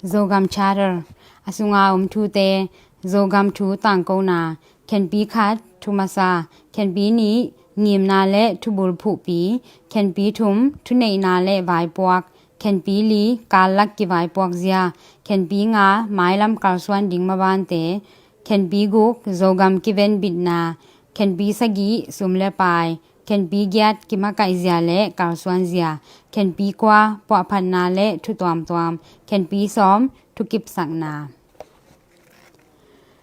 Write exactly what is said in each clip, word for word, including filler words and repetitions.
Zogam Charter. A sunga om thute. Zogam thu tangkona. Khenpi khat, thu masa. Khenpi nih, ngimna le thubul phuhpi. Khenpi thum, thuneihna le vaipuak. Khenpi li, kallak kivaipuak zia. Khenpi nga, mailam kalsuan ding mabante. Khenpi guk, Zogam kiven bitna. Khenpi sagih, sum le pai. Khenpi giat, kimakaih zia le kalsuan zia. Khenpi kua, puahphatna le thu tuamtuam. Khenpi sawm, thukipsakna.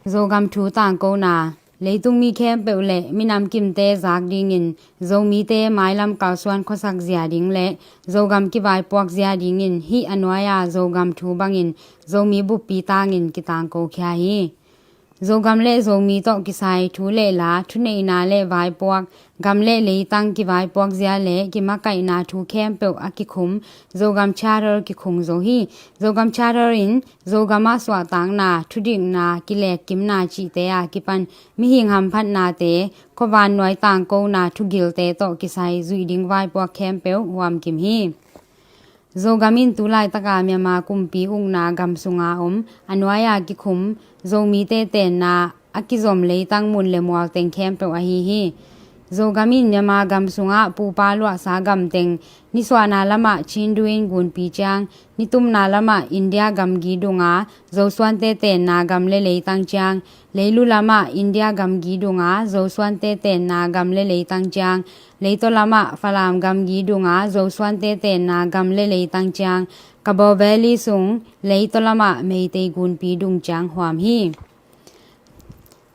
Zogam thu tangkona. Leitung mi khempeuh le minam kimte zak dingin Zomite mailam kalsuan khuasak zia ding le Zogam kivaipuak zia dingin hih a nuai-a Zogam thu bangin Zomi buppi tangin kitangko khia hi. Zogam le Zomi tawh kisai thu le la, thuneihna le vaipuak, gam le leitang kivaipuak zia le kimakaihna thu khempeuh a kikhum Zogam Charter kikhung zo hi. Zogam Charter in Zogam ah suahtakna, thudikna, kilekkimna cihte a kipan mihing hamphatnate, khuavannuai tangkona thugilte tawh kisai zuih ding vaipuak khempeuh huamkim hi. Zogam in tulaitaka Myanmar kumpi ukna gam sunga om a nuai-a kikhum Zomite tenna a kizom leitang mun le mual teng khempeuh ahi hi. Zogam in Myanmar gam sungah pupa luahsa gam teng, nisuahna lamah Chindu in gunpi ciang, nitumna lamah India gamgi dunga Zosuante tenna gam le leitang ciang, leilu lamah India gamgi dunga Zosuante tenna gam le leitang ciang, leitaw lamah Falam gamgi dunga Zosuante tenna gam le leitang ciang, Kabaw Valley sung leitaw lamah Meitei gunpi dung ciang huam hi.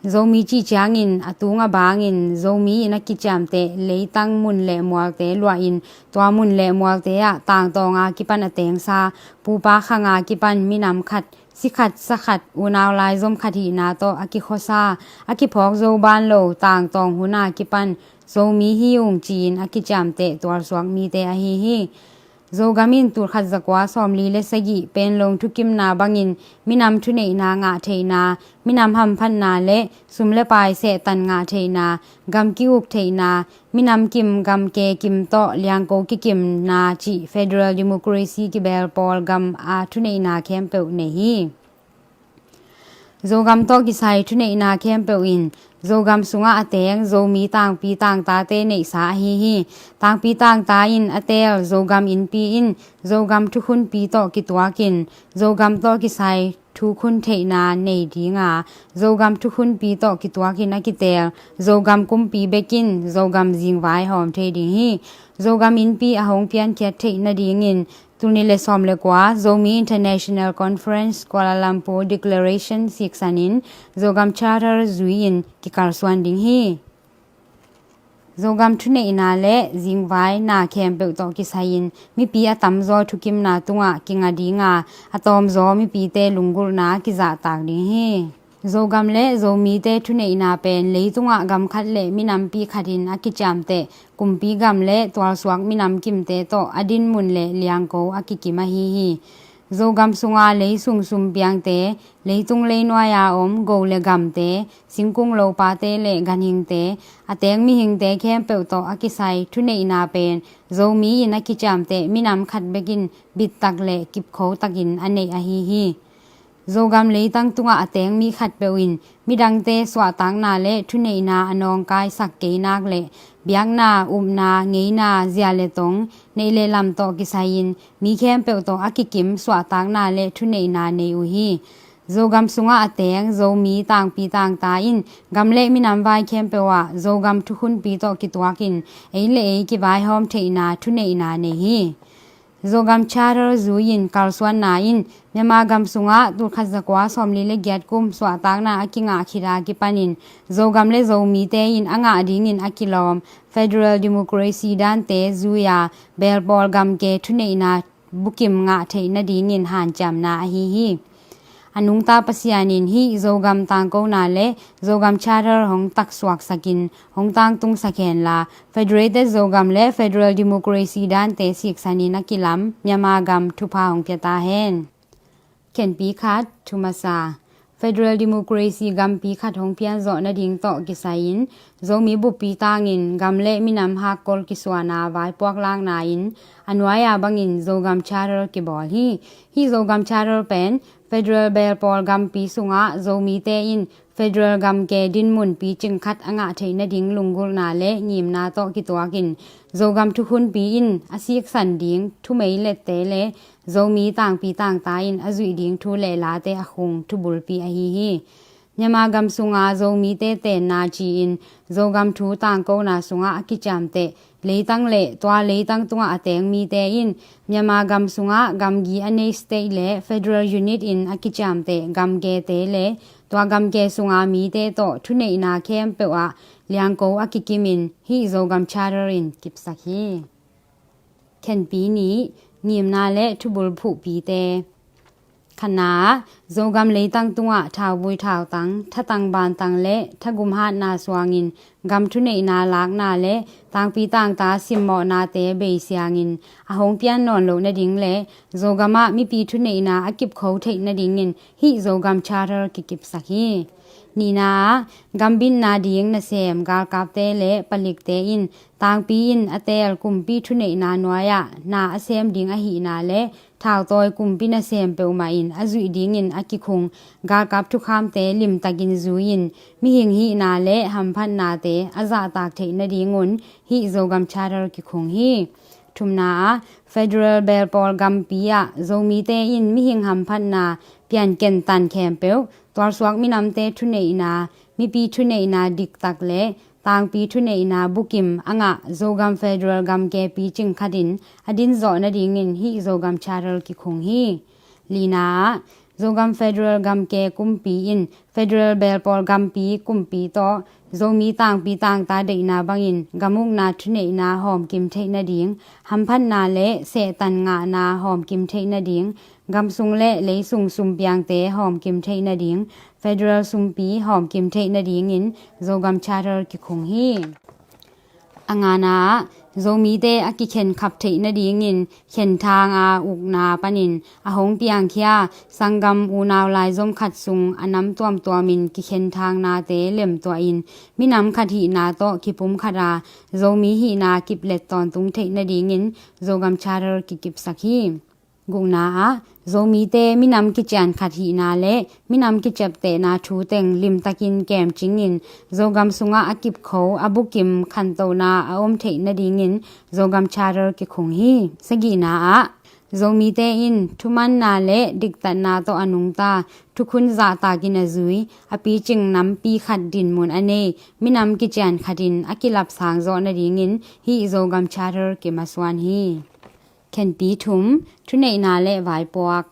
Zomi cih ciangin a tung a bangin Zomi in a kiciamteh leitang mun le mualte luahin tua mun le mualte ah tangtawnga kipan a tengsa, pupa khanga kipan minam khat, si khat, sa khat, unau laizom khat hihna tawh a kikhuasa, a kiphawk zo ban lo tangtawng huna kipan Zomi hi ung ci-in a kiciamteh tualsuak mite ahi hi. Zogam in tulkhat zakua sawmli le sagih Panglong thukimna bangin minam thuneihna ngah theihna, minam hamphatna le sum le pai sehtan ngah theihna, gam ki-uk theihna, minam kim gam ke kim tawh liangko kikimna cih federal democracy kibel pawl gam a thuneihna khempeuh nei hi. Zogam tawh kisai thuneihna khempeuh in Zogam sungah a teng Zomi tangpi tangtate neihsa ahi hi. Tangpi tangta in a teel Zogam innpi in Zogam thukhunpi tawh kituakin Zogam tawh kisai thukhun theihna nei dinga, Zogam thukhunpi tawh kituakin a kiteel Zogam kumpi bekin Zogam zingvai hawm thei ding hi. Zogam innpi a hong piankhiat theih nadingin tul nih le sawm le kua Zomi International Conference Kuala Lumpur Declaration siksanin Zogam Charter zui-in kikalsuan ding hi. Zogam thuneihna le zingvaina khempeuh tawh kisai-in mipi a tamzaw thukimna tungah kinga dinga, a tawmzaw mipite lunggulhna kizahtak ding hi. Zogam le Zomite thuneihna pen leitungah gam khat le minampi khatin a kiciamteh kumpi gam le tualsuak minam kimte tawh a dinmun le liangko a kikim ahi hi. Zogam sunga leisung sumpiangte, leitung leinuai-a om go le gamte, singkung lopate le ganhingte, a teng mihingte khempeuh tawh a kisai thuneihna pen Zomi in a kiciamteh minam khat bekin bittak le kipkhotakin a neih ahi hi. Zogam leitang tungah a teng mi khatpeuh in midangte suahtakna le thuneihna a nawngkaisak kei nak le biakna, upna, ngeina, zia le tong, neih le lam tawh kisai-in mi khempeuh tawh a kikim suahtakna le thuneihna nei uh hi. Zogam sungah a teng Zomi tangpi tangta in gam le minam vai khempeuh ah Zogam thukhunpi tawh kituakin ei le ei kivaihawm theihna thuneihna nei hi. Zogam Charter zui-in kalsuanna in Myanmar gam sungah tulkhat zakua sawmli le giat kum suahtakna a kingah khit a kipanin Zogam le Zomite in a ngah dingin a kilawm federal democracy dante zui-a belpawl gamke thuneihna bukim ngah theih nadingin hanciamna ahi hi. A nungta Pasian in hih Zogam tangkona le Zogam Charter hong taksuaksakin hong tangtungsak henla, Federated Zogam le Federal Democracy dante siksanin a kilam Myanmar gam thupha hong pia ta hen. Khenpi khat, thu masa. Federal Democracy gampi khat hong pian zawh nading tawh kisai-in Zomi buppi tangin gam le minam hakkol kisuana vaipuak lakna in a nuai-a bangin Zogam Charter kibawl hi. Hih Zogam Charter pen federal belpawl gampi sungah Zomite in federal gamke dinmun picing khat a ngah theih nading lunggulhna le ngimna tawh kituakin Zogam thukhunpi in a siksan ding thumeilette le Zomi tangpi tangta in a zuih ding thu le late a khung thubulpi ahi hi. Myanmar gam sunga Zomite tenna ci-in Zogam thu tangkona sungah a kiciamteh leitang le tua leitang tungah a teng mite in Myanmar gam sungah gamgi a nei state le federal unit in a kiciamteh gamkete le tua gamke sunga mite tawh thuneihna khempeuh ah liangko a kikimin hih Zogam Charter in kipsak hi. Khenpi nih, ngimna le thubulphuhpite. Khatna ah, Zogam leitang tungah thauvui thautang, thatang bantang le thagum hatna suangin gam thuneihna lakna le tangpi tangta simmawhnate beisiangin a hong pian nawn loh nading le Zogam ah mipi thuneihna a kipkho theih nadingin hih Zogam Charter kikipsak hi. Nihna ah, gambitna ding nasem galkapte le palikte in tangpi in a teel kumpi thuneihna nuai-ah na a sem ding ahihna le thautawi kumpi nasem peuhmah in a zuih dingin a kikhung galkap thukhamte limtakin zui-in mihing hihna le hamphatnate a zahtak theih nadingun hih Zogam Charter kikhung hi. Thumna ah, federal belpawl gampi ah Zomite in mihing hamphatna pianken tan khempeuh tualsuak minamte thuneihna, mipi thuneihna diktak le tangpi thuneihna bukim a ngah Zogam federal gamke picing khatin a din zawh nadingin hih Zogam Charter kikhung hi. Lina ah, Zogam federal gamke kumpi in federal belpawl gampi kumpi tawh Zomi tangpi tangta deihna bangin gam ukna thuneihna hawmkim theih nading, hamphatna le sehtan ngahna hawmkim theih nading, gamsung le leisung sumpiangte hawmkim theih nading, federal sumpi hawmkim theih nadingin Zogam Charter kikhung hi. A ngana ah, Zomite a kikhenkhap theih nadingin khenthang a ukna panin a hong piangkhia sanggam unau laizom khat sung a nam tuamtuamin kikhenthangnate lemtuahin minam khat hihna tawh kipumkhat a Zomi hihna kiplet tawntung theih nadingin Zogam Charter kikipsak hi. Gukna ah, Zomite minam kician khat hihna le minam kiciaptehna thu teng limtakin kemcingin Zogam sungah a kipkho a bukim khantohna a om theih nadingin Zogam Charter kikhung hi. Sagihna ah, Zomite in thumanna le diktatna tawh a nungta thukhun zahtakin a zui a picing nampi khat dinmun a nei minam kician khatin a kilapsang zawh nadingin hih Zogam Charter kimasuan hi. Khenpi thum, thuneihna le vaipuak.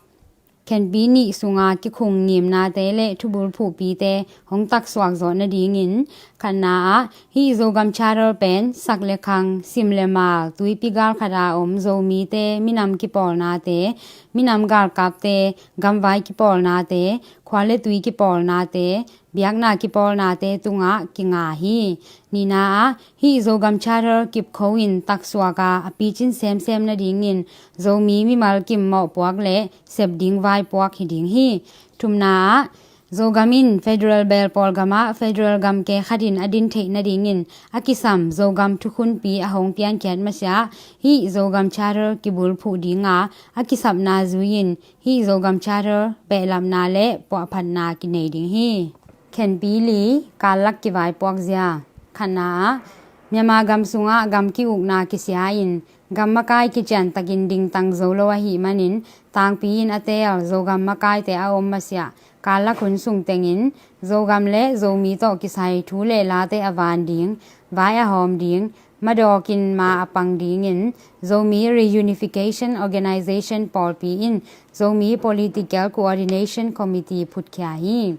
Khenpi nih sunga kikhung ngimnate le thubulphuhpite hong taksuak zawh nadingin khatna ah hih Zogam Charter pen sak le khang, sim le mal, tuipi galkhat a om Zomite minam kipawlnate, minam galkapte, gamvai kipawlnate, khua le tui kipawlnate, biakna kipawlnate tungah kinga hi. Nihna ah hih Zogam Charter kipkho in taksuak a a picin semsem nadingin Zomi mimal kim mawhpuak le sep ding vaipuak hi ding hi. Thumna ah Zogam in federal belpawl gamah federal gamke khatin a din theih nadingin a kisam Zogam thukhunpi a hong piankhiat masiah hih Zogam Charter kibulphuh dinga a kisapna zui-in hih Zogam Charter behlapna le puahphatna kinei ding hi. Khenpi li, kallak kivaipuak zia. Khatna ah Myanmar gam sungah gam ki-ukna kisia-in gam makai kiciantakin dingtang zo lo ahih manin tangpi in a teel Zogam makaite a om masiah kallak hun sung tengin Zogam le Zomi tawh kisai thu le late a van ding, vai a hawm ding, madawkin ma a pang dingin Zomi Reunification Organization pawlpi in Zomi Political Coordination Committee phutkhia hi.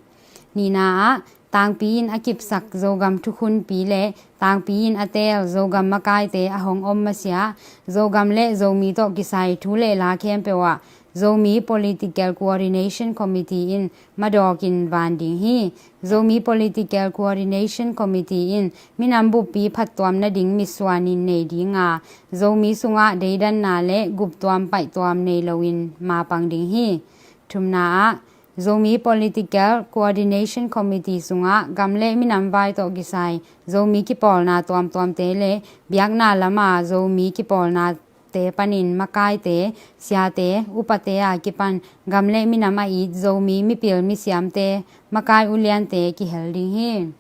Nihna ah tangpi in a kipsak Zogam thukhunpi le tangpi in a teel Zogam makaite a hong om masiah Zogam le Zomi tawh kisai thu le la khempeuh ah Zomi Political Coordination Committee in madawkin van ding hi. Zomi Political Coordination Committee in minam buppi phattuam nading mitsuanin nei dinga Zomi sungah deidanna le guptuam paihtuam nei loin mapang ding hi. Thumna ah Zomi Political Coordination Committee sungah gam le minam vai tawh kisai Zomi kipawlna tuamtuamte le biakna lama Zomi kipawlnate panin makaite, siate, upate a kipan gam le minam a it Zomi mipil misiamte, makai uliante kihel ding hi.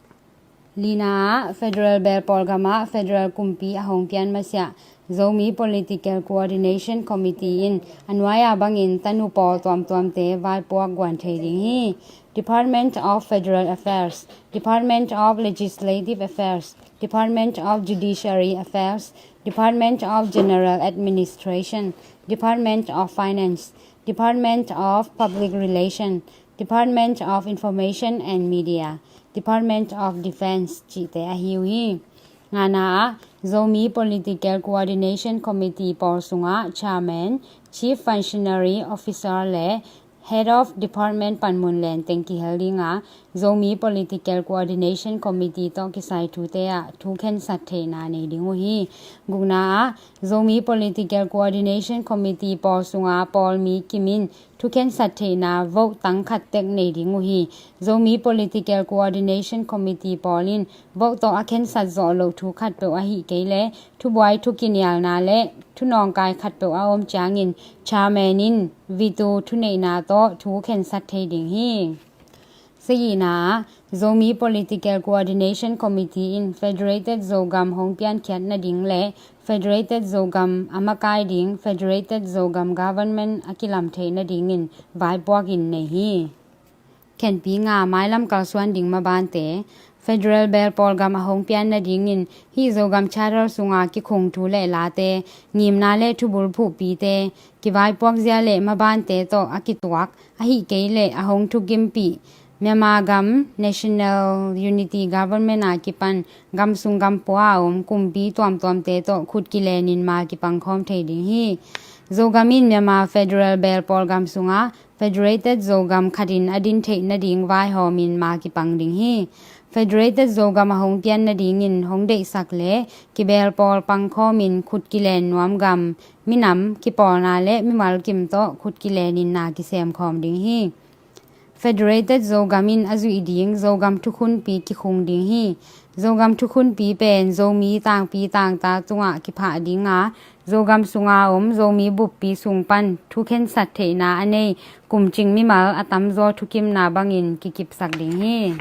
Lina ah Federal Belpawl gamah Federal kumpi a hong pian masiah Zomi Political Coordination Committee in a nuai-a bangin tanu pawl tuamtuamte vaipuak guan thei ding hi. Department of Federal Affairs, Department of Legislative Affairs, Department of Judiciary Affairs, Department of General Administration, Department of Finance, Department of Public Relation, Department of Information and Media, Department of Defense cihte ahi uh hi. Ngana ah Zomi Political Coordination Committee pawl sungah Chairman, Chief Functionary Officer le Head of Department panmun lenteng kihel ding a, Zomi Political Coordination Committee tawh kisai thute ah thu khensat theihna nei ding uh hi. Gukna ah Zomi Political Coordination Committee pawl sunga pawlmi kimin thu khensat theihna vote tang khat tek nei ding uh hi. Zomi Political Coordination Committee pawl in vote tawh a khensat zawh loh thu khatpeuh ahih kei leh thubuai thukinialna le thunawngkai khatpeuh a om ciangin chairman in veto thuneihna tawh thu khensat thei ding hi. Sagihna ah Zomi Political Coordination Committee in Federated Zogam hong piankhiat nading le Federated Zogam a makai ding Federated Zogam Government a kilam theih nadingin vaipuak in nei hi. Khenpi nga mailam kalsuan ding mabante, Federal Belpawl gam a hong pian nadingin hih Zogam Charter sunga kikhung thu le late, ngimna le thubul phuhpite, kivaipuak zia le mabante tawh a kituak, ahih kei leh a hong thukimpih Myanmar gam National Unity Government a kipan gam sung gam pua a om kumpi tuamtuamte tawh khut kilenin ma kipang khawm thei ding hi. Zogam in Myanmar Federal Belpawl gam sungah Federated Zogam khatin a din theih nading vaihawmin ma kipang ding hi. Federated Zogam a hong pian nadingin hong deihsak le kibelpawl pangkhawmin khut kilen nuam gam, minam, kipawlna le mimal kim tawh khut kilenin na kisem khawm ding hi. Federated Zogam in a zuih ding Zogam thukhunpi kikhung ding hi. Zogam thukhunpi pen Zomi tangpi tangta tungah kiphah ding a, Zogam sunga om Zomi buppi sung pan thu khensat theihna a nei kumcing mimal a tamzaw thukimna bangin kikipsak ding hi.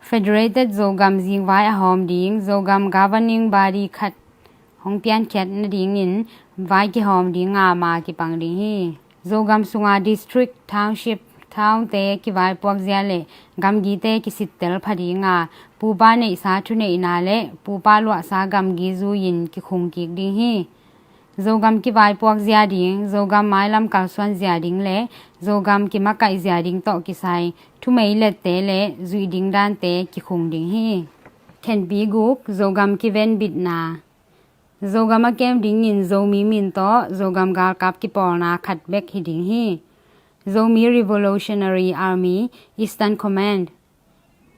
Federated Zogam zingvai a hawm ding Zogam Governing Body khat hong piankhiat nadingin vai kihawm ding a ma kipang ding hi. Zogam sunga district, township, townte kivaipuak zia le gamgite kisittel pha ding a, pupa neihsa thuneihna le pupa luahsa gamgi zui-in kikhung kik ding hi. Zogam kivaipuak zia ding, Zogam mailam kalsuan zia ding le Zogam kimakaih zia ding tawh kisai thumei lette le zuih ding dante kikhung ding hi. Khenpi guk, Zogam kivenbitna. Zogam a kem dingin Zomi min tawh Zogam galkap kipawlna khat bek hi ding hi. Zomi Revolutionary Army Eastern Command,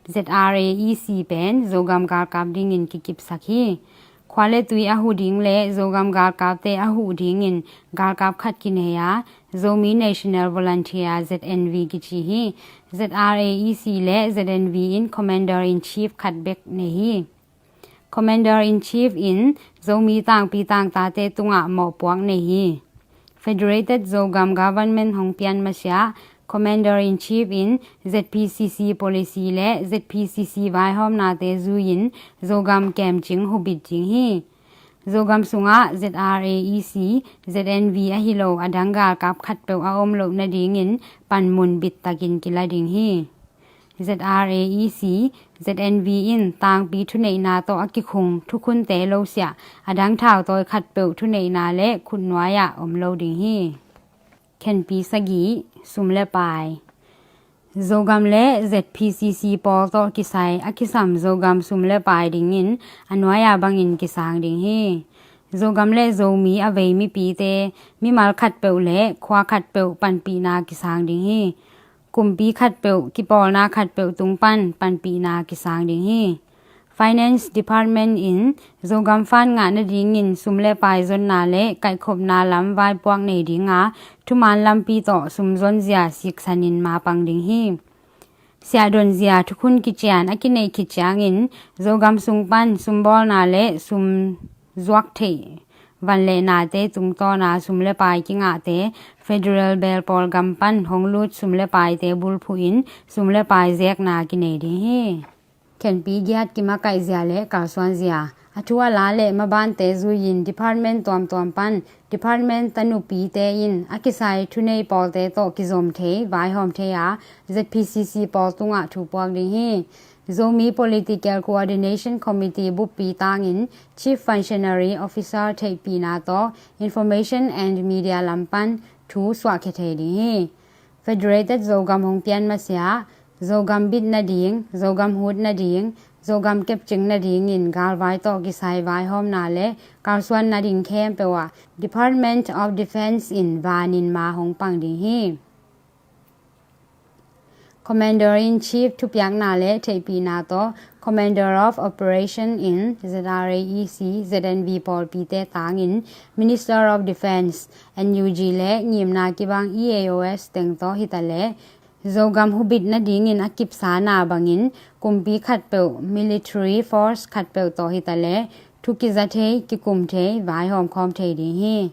Z R A E C pen Zogam galkap dingin kikipsak hi. Khua le tui a huh ding le Zogam galkapte a huh dingin galkap khat kinei a, Zomi National Volunteer, Z N V kici hi. Z R A E C le Z N V in Commander in Chief khat bek nei hi. Commander in Chief in Zomi tangpi tangtate tungah mawhpuak nei hi. Federated Zogam Government hong pian masiah Commander in Chief in Z P C C policy le Z P C C vaihawmnate zui-in Zogam kemcing hubit ding hi. Zogam sungah Z R A E C, Z N V ahi lo a dang galkap khatpeuh a om loh nadingin panmun bittakin kila ding hi. Z R A E C, Z N V in tangpi thuneihna tawh a kikhung thukhunte lo siah a dang thautawi khatpeuh thuneihna le khutnuai-ah om lo ding hi. Khenpi sagih, sum le pai. Zogam le Z P C C pawl tawh kisai a kisam Zogam sum le pai dingin a nuai-a bangin kisang ding hi. Zogam le Zomi a vei mipite, mimal khatpeuh le khua khatpeuh panpihna kisang ding hi. Kumpi khatpeuh, kipawlna khatpeuh tung pan panpihna kisang ding hi. Finance Department in Zogam fund ngah nadingin sum le pai zonna le kaihkhopna lam vaipuak nei dinga thuman lampi tawh sum zonzia siksanin mapang ding hi. Siahdonzia thukhun kician a kineih khit ciangin Zogam sung pan sumbawlna le sum zuak theih van le nate tungtawna sum le pai kingahte federal belpawl gam pan hong lut sum le paite bulphuhin sum le pai zekna kinei ding hi. Khenpi giat kimakaihzia le kalsuanzia a thu a la le mabante zuiin department tuamtuam pan department tanupite in a kisai thunei pawlte tawh kizom thei vaihawm thei a Z P C C pawl tungah thu puak ding hi. Zomi Political Coordination Committee buppi tangin Chief Functionary Officer theihpihna tawh Information and Media lam pan thu suahkhia thei ding hi. Federated Zogam hong pian masiah Zogam bit nading, Zogam hut nading, Zogam kepcing nadingin galvai tawh kisai vaihawmna le kalsuan nading khempeuh ah Department of Defence in vanin ma hong pang ding hi. Commander in Chief thupiakna le theihpihna tawh Commander of Operation in Z R A E C, Z N V pawlpite tangin Minister of Defence, N U G le ngimna kibang E A O S teng tawh hitaleh Zogam hubit nadingin a kipsana bangin kumpi khatpeuh, military force khatpeuh tawh hitaleh thu kiza thei, kikum thei, vaihawm khawm thei ding hi.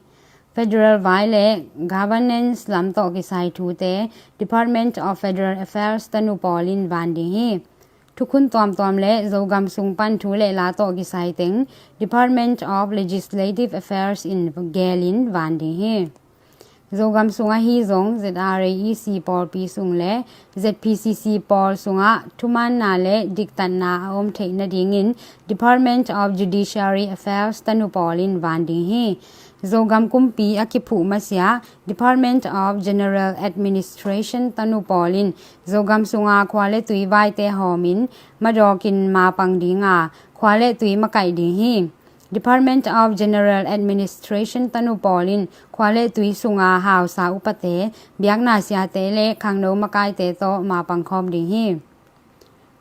Federal vai le governance lam tawh kisai thute Department of Federal Affairs tanu pawl in van ding hi. Thukhun tuamtuam le Zogam sung pan thu le la tawh kisai teng Department of Legislative Affairs in gelin van ding hi. Zogam sung ahi zong Z R A E C pawlpi sung le Z P C C pawl sungah thumaanna le diktatna a om theih nadingin Department of Judiciary Affairs tanu pawl in van ding hi. Zogam kumpi a kiphuh masiah Department of General Administration tanu pawl in Zogam sunga khua le tui vaite hawmin madawkin mapang dinga khua le tui makaih ding hi. Department of General Administration tanu pawl in khua le tui sunga hausa upate, biakna siate le khangno makaite tawh mapang khawm ding hi.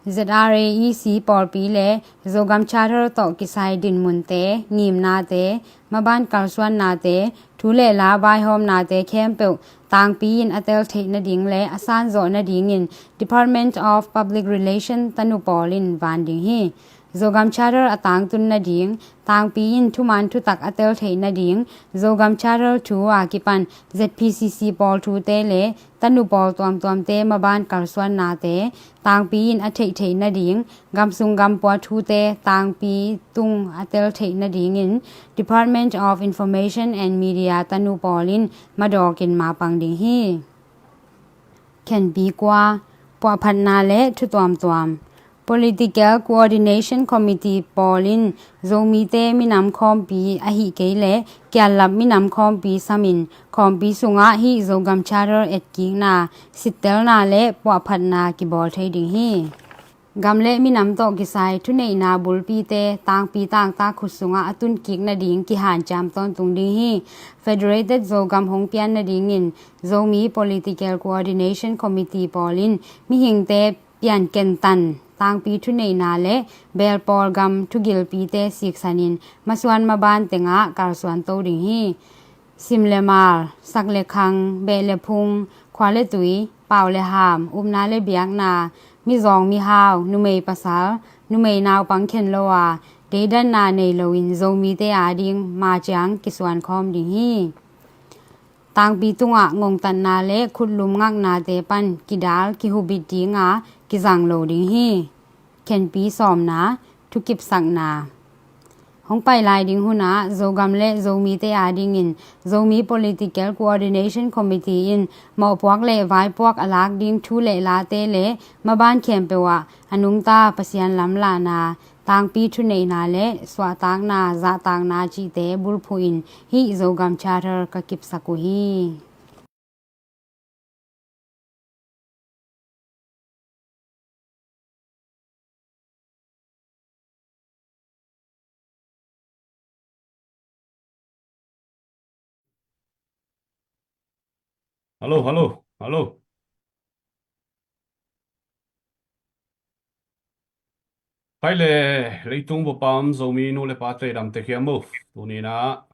Z R A E C pawlpi le Zogam Charter tawh kisai dinmunte, ngimnate, maban kalsuannate, thu le la vaihawmnate khempeuh tangpi in a tel theih nading le a sanzawh nadingin Department of Public Relation tanu pawl in van ding hi. Zogam Charter a tangtun nading, tangpi in thuman thutak a tel theih nading, Zogam Charter thu a kipan Z P C C pawl thute le tanu pawl tuamtuamte maban kalsuannate tangpi in a theih theih nading, gamsung gampua thute tangpi tung a tel theih nadingin Department of Information and Media tanu pawl in madawkin mapang ding hi. Khenpi kua, puahphatna le thu tuamtuam. Political Coordination Committee pawl in Zomite minam khawmpi ahi kei le kiallap minam khawmpi samin khawmpi sungah hih Zogam Charter etkikna, sittelna le puahphatna kibawl thei ding hi. Gam le minam tawh kisai thuneihna bulpite tangpi tangtak khut sungah a tunkik nading kihanciam tawntung ding hi. Federated Zogam hong pian nadingin Zomi Political Coordination Committee pawl in mihingte piankentan tangpi thuneihna le belpawl gam thugilpite siksanin masuan maban tengah kalsuan to ding hi. Sim le mal, sak le khang, beh le phung, khua le tui, pau le ham, upna le biakna, mizawng mihau, numei pasal, numei naupang khen lo a, deidanna nei loin Zomite ading maciang kisuan khawm ding hi. Tangpi tungah ngongtatna le khutlum ngaknate pan kidal kihubit dinga kizang lo ding hi. Khenpi sawmna, thukipsakna. Hong pai lai ding hunah Zogam le Zomite adingin Zomi Political Coordination Committee in mawhpuak le vaipuak a lak ding thu le late le maban khempeuh ah a nungta Pasian lamlahna, tangpi thuneihna le suahtakna, zahtakna cihte bulphuhin hih Zogam Charter ka kipsak uh hi. Hallo, hallo, hallo. Hai le, leitung bup a om Zomi nu le pate, i dam tek hiam uh? Tuni-in ah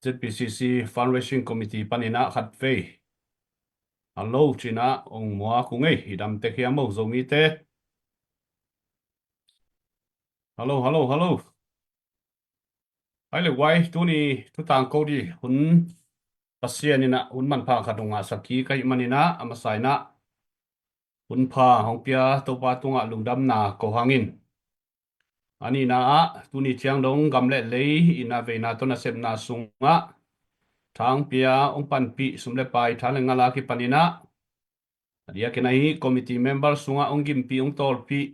Z P C C Fundraising Committee panin ah khatvei hallo ci-in ah ong muak ung ei. I dam tek hiam uh, Zomite? Hallo, hallo, hallo. Hai le guai, tuni thu tangko ding hun Pasian in ah hun manpha khat ong ngahsak kik ahih manin ah, a masa in ah hun pha hong pia Topa tungah lungdamna ko hang in. A nihna ah, tuni ciang dong gam le lei itna veina tawh nasepna sungah thangpia ong panpih sum le pai, tha le ngal a kipanin ah, a diakin ahi committee member sungah ong gimpih, ong tawlpih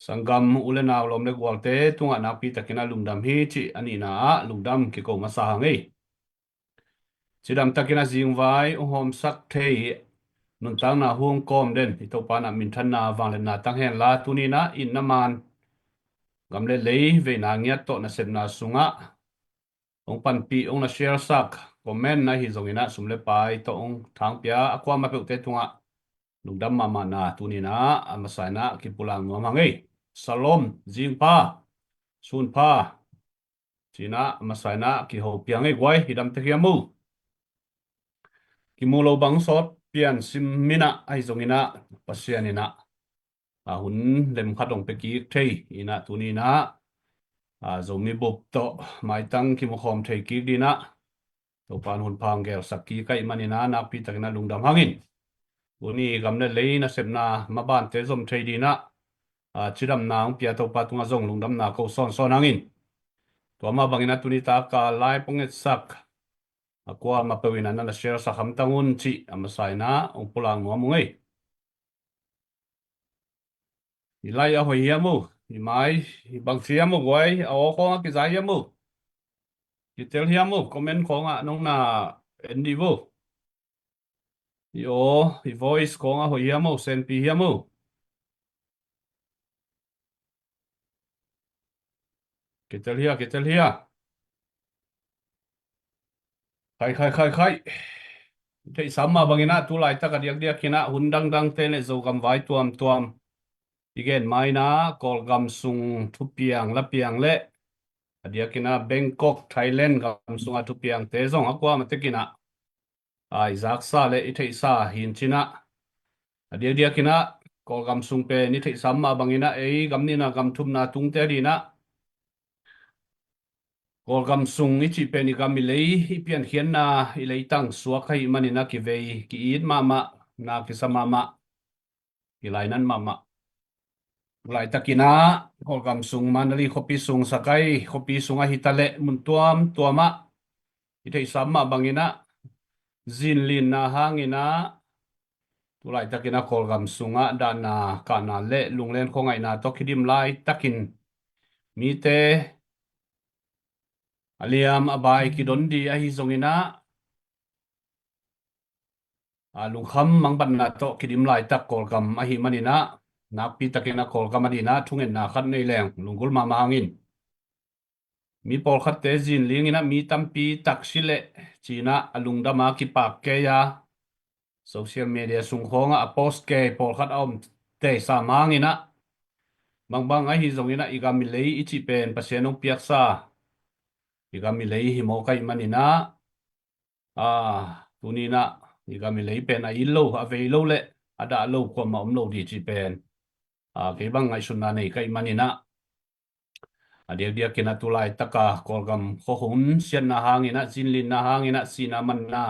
sanggam u le nau, lawm le gualte tungah nakpi takin ah lungdam hi cih a nihna ah lungdam kiko masa hang ei. Cidam takin ah zingvai ong hawmsak thei nuntakna hong kawm den i Topa in ah minthanna, vangliatna tang hen la, tuni-in ah itna man gam le lei veina ngiat tawh nasepna sungah ong panpih, ong na share sak, comment ahi zongin ah sum le pai tawh ong thangpia a kuamah peuhte tungah lungdam mahmahna tuni-in ah a masa in ah kipulak nuam hang ei. Shalom, zingpha, sunpha ci-in ah a masa in ah kiho pia ing ei guai. I dam tek hiam uh? Kimu lo bang sawt pian sim in ah, ahi zongin ah Pasian in ah a hun lem khat ong pia kik thei in ah, tuni-in ah a Zomi bup tawh maitang kimu khawm thei kik ding in ah Topa in hun pha ong gelsak kik ahih manin ah nakpi takin ah lungdam hang in. Tuni gam le lei nasepna mabante zom thei ding in ah, a, cidamna ong pia Topa tungah zong lungdamna ko sawnsawn hang in. Tua mah bangin ah tuni tak a live ong etsak a kuamah peuh in ah na na share sak hamtang un cih a masa in ah ong pulak nuam ung ei. I lai a hoih hiam uh? I mai, i bang ci hiam uh guai? A aw khawng a kiza hiam uh? Kitel hiam uh? Comment khawng ah nong na en dih uh. I aw, i voice khawng a hoih hiam uh? Senpi hiam uh? Kitel hia, kitel hia. Khai, khai, khai, khai. Theihsa mah bangin ah tu laitak a diakdiakin ah hun dangdangte le Zogam vai tuamtuam i gen ma-in ah Kawlgam sung thupiang lapiang le a diakin ah Bangkok, Thailand gam sung a thupiangte zong a kuamah tekin ah a i zaksa le i theihsa hi in cin ah, a diakdiakin ah Kawlgam sung pen i theihsa mah bangin ah ei gam nihna gam thumna tungte ading in ah Kawlgam sung i cih pen i gam i lei, i piankhiatna, i leitang suak ahih manin ah kivei, ki-it mahmah, na kisa mahmah, kilainat mahmah. Laitakin ah Kawlgam sung, Mandalay khuapi sung, Sagaing khuapi sung ahi ta leh mun tuamtuam ah i theihsa mah bangin ah zinlinna hangin ah tu laitakin ah Kawlgam sungah dahna, kahna le lunglen khuangaihna tawh kidim laitakin mite a liam a bai kidon ding ahi zongin ah, a, lungkham mangbatna tawh kidim laitak Kawlgam ahih manin ah nakpi takin ah Kawlgam ading in ah thungetna khat nei leng lunggulh mahmah hang in. Mi pawlkhatte zinling in ah mi tampi tak si leh ci-in ah a lungdam a kipak kei a, social media sung khawng ah a post kei pawlkhat a om teisam hangin ah, bangbang ahi zongin ah i gam i lei i cih pen Pasian hong piaksa i gam i lei hi mawk ahih manin ah, a, tuni-in ah i gam i lei pen a it lo, a vei lo le a dah lo, kuamah om lo ding cih pen, a, kei bang ngaihsutna nei ka hih manin ah, a diakdiakin ah tu laitak a Kawlgam khuahun siatna hangin ah, zinlinna hangin ah, sihna manna,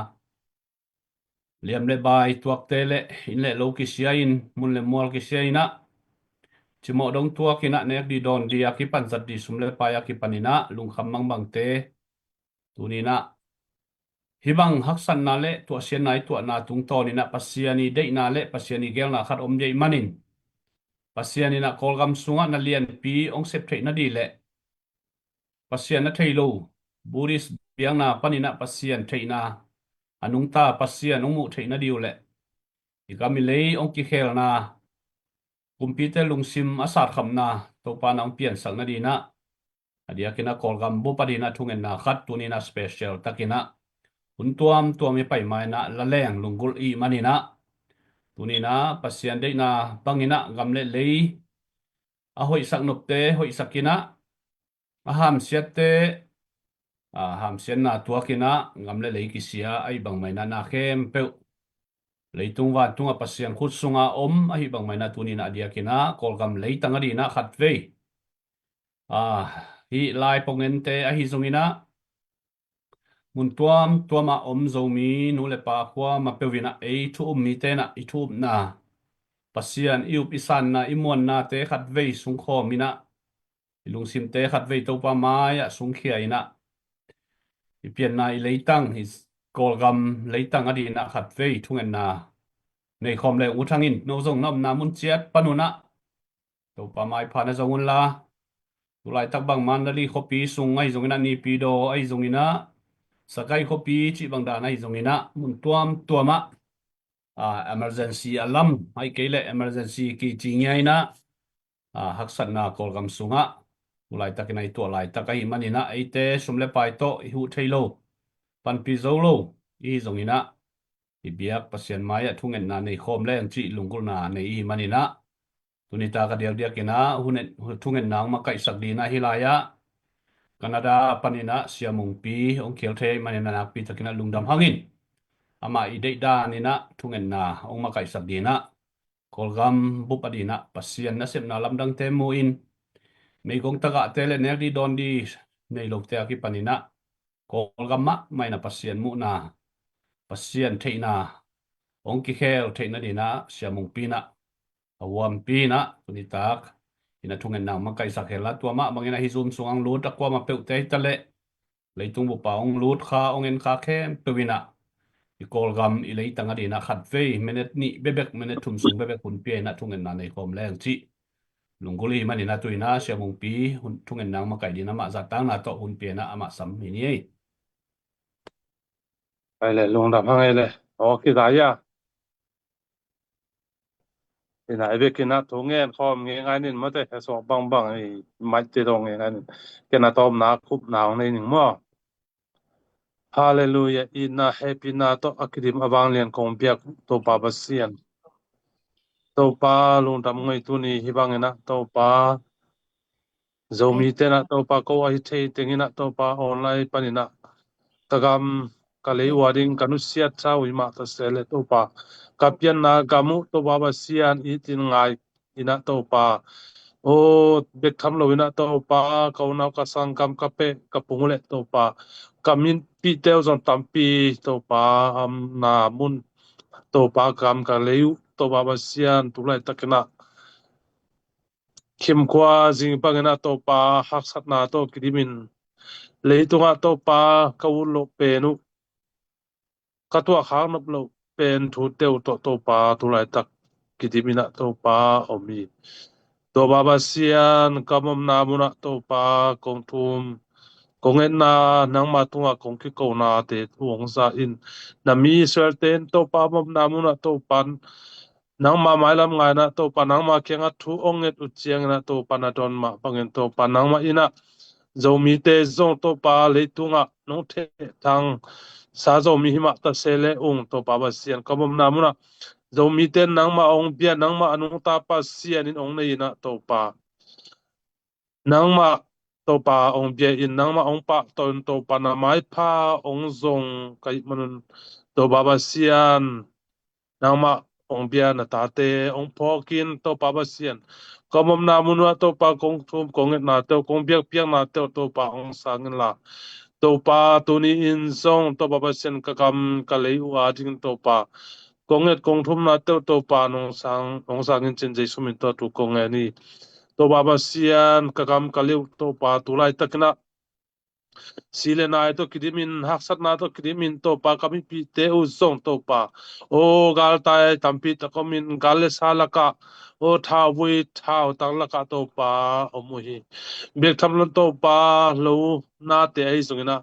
liam le bai tuakte le inn le lo kisia in, mun le mual kisia in ah, cimawh dong tuakin ah nek ding dawn ding a kipan, zat ding sum le pai a kipanin ah lungkham mangbangte tuni-in ah hih bang haksatna le tuahsiatna i tuahna tungtawnin ah Pasian i deihna le Pasian i geelna khat om ding ahih manin, Pasian in ah Kawlgam sungah na lianpi hong sep theih nading le Pasian na thei lo, Buddhist biakna panin ah Pasian theihna, a nungta Pasian hong muh theih nading uh le i gam i lei hong kikhelna, kumpite lungsim a satkhapna Topa in ah hong piansak nading in ah, a diakin ah Kawlgam bup ading in ah thungetna khat tuni-in ah special takin ah hun tuamtuam i pai ma-in ah la leng lunggulh i hih manin ah, tuni-in ah Pasian deihna bangin ah gam le lei a hoihsak nopte hoihsak in ah, a hamsiatte, a, hamsiatna tuak in ah, gam le lei kisia ahi bangmah in ah na khempeuh, leitung vantung ah Pasian khut sunga om ahi bangmah in ah tuni in ah a diak in ah Kawlgam leitang a ding in ah khatvei, a, hih lai pongente ahi zong in ah, mun tuamtuam ah om Zomi nu le pa kuamah peuh in ah ei thu um mite in ah i thu upna, Pasian i up i sanna i muannate khatvei sungkhawm in ah, i lungsimte khatvei Topa mai-ah sungkhia in ah, i pianna i leitang, i Kawlgam leitang a ding in ah khatvei thungetna neikhawm leng uh thang in, no zong na omna mun ciat pan un ah Topa maipha na zong unla, tulaitak bang Mandalay khuapi sung ahi zong in ah, Naypyidaw ahi zong in ah, Sagaing khuapi cih bang dan ahi zong in ah, mun tuamtuam ah, a, emergency a lam, ahih kei leh emergency kici ngiat in ah, a, haksatna Kawlgam sungah tulaitak in ah i tuah laitak ahih man in ah, eite sum le pai tawh i huh thei lo, panpih zo lo i hi zong in ah, i biak Pasian mai-ah thungetna neikhawm leng cih lunggulhna nei i hi man in ah, tuni tak a diakdiak in ah, hun-, thungetna hong makaihsak ding in ah hih lai-ah Canada pan in ah Sia Mungpi hong khial thei ahih man in ah nakpi tak in ah lungdam hang in, amah i deih dan in ah thungetna hong makaihsak ding in ah, Kawlgam bup a ding in ah Pasian nasepna lamdangte mu in, meigong tagahte le nek ding dawn ding nei lote a kipan in ah, Kawlgam mahmah in ah Pasian muhna, Pasian theihna hong kikhel theihna ding in ah Sia Mungpi in ah, a huampi in ah tuni tak in ah thungetna hong makaihsak hen la, tua mah bang in ah hih Zoom sungah hong lut a kuamah peuhte hi ta leh, leitung bup ah hong lut kha, hong en kha khempeuh in ah, i Kawlgam i leitang a ding in ah khatvei minute nih bekbek, minute thum sung bekbek hun pia in ah thungetna neikhawm leng cih lunggulh i hi man in ah, tu in ah Sia Mungpi hun, thungetna hong makaih ding in ah amah zahtakna tawh hun pia in ah amah sam hi ni ei. Ai le, lungdam hang ei le. Aw, kizai a. Ina, i bek in ah thu ngen khawm ngei ngai ning maw te, he suak bangbang i maite dong ngei ngai ning. Ken a tawpna khupna hong nei ning maw. Halleluiah, itna hehpihna tawh a kidim a vanglian kong biak Topa Pasian. Topa lungdam ngei, tuni hih bang in ah Topa, Zomite in ah Topa ko ahi thei teng in ah Topa online pan in ah ka gam ka lei uh a ding ka nusiat sa uh hi mah ta se leh Topa, ka pianna gam uh Topa Pasian i tin ngai in ah Topa, aw, bek tham lo in ah Topa, ka unau ka sanggam ka peh ka pung uh leh Topa, ka mipihte uh zong tampi Topa, amna mun Topa, gam ka lei uh Topa Pasian, tulaitak in ah khimkhua zing bang in ah Topa, haksatna tawh kidim in, leitungah Topa ka ut loh pen uh, ka tuahkhak nop loh pen thute uh tawh Topa, tulaitak kidim in ah Topa om hi. Topa Pasian, ka omna mun ah Topa kong thum, kong etna nangma tungah kong kikonate thu hong za in, na mi Israelte in Topa, omna mun ah Topa, nangma mailam ngai in ah Topa, nangma kiangah thu hong nget uh ciang in ah Topa, na dawn mah bang in Topa, nangmah in ah Zomite zong Topa, leitungah nong thehthang sa Zomi hi mah ta se leh ung Topa Pasian, ka omna mun ah Zomite in nangmah hong bia, nangmah a nungta Pasian in hong nei in ah Topa, nangmah Topa hong bia in, nangmah hong pahtawi in Topa, na maipha hong zong ka hih man un Topa Pasian, nangmah hong bia na tate hong phawk in Topa Pasian, ka omna mun ah Topa kong thum kong etnate uh, kong biakpiaknate uh Topa hong sang in la, Topa tuni in zong Topa Pasian, ka gam ka lei uh a ding Topa, kong et kong thumnate uh Topa nong sang, hong sang in cin Jesu min tawh thu kong ngen hi. Topa Pasian, ka gam ka lei uh Topa, tulaitak in ah si le nai tawh kidim in, haksatna tawh kidim in Topa, ka mipihte uh zong Topa, aw, galtai tampi tak om in, gal le sa lakah, aw, thauvui thautang lakah Topa om uh hi. Bek tham lo in Topa, lo nate ahi zong in ah,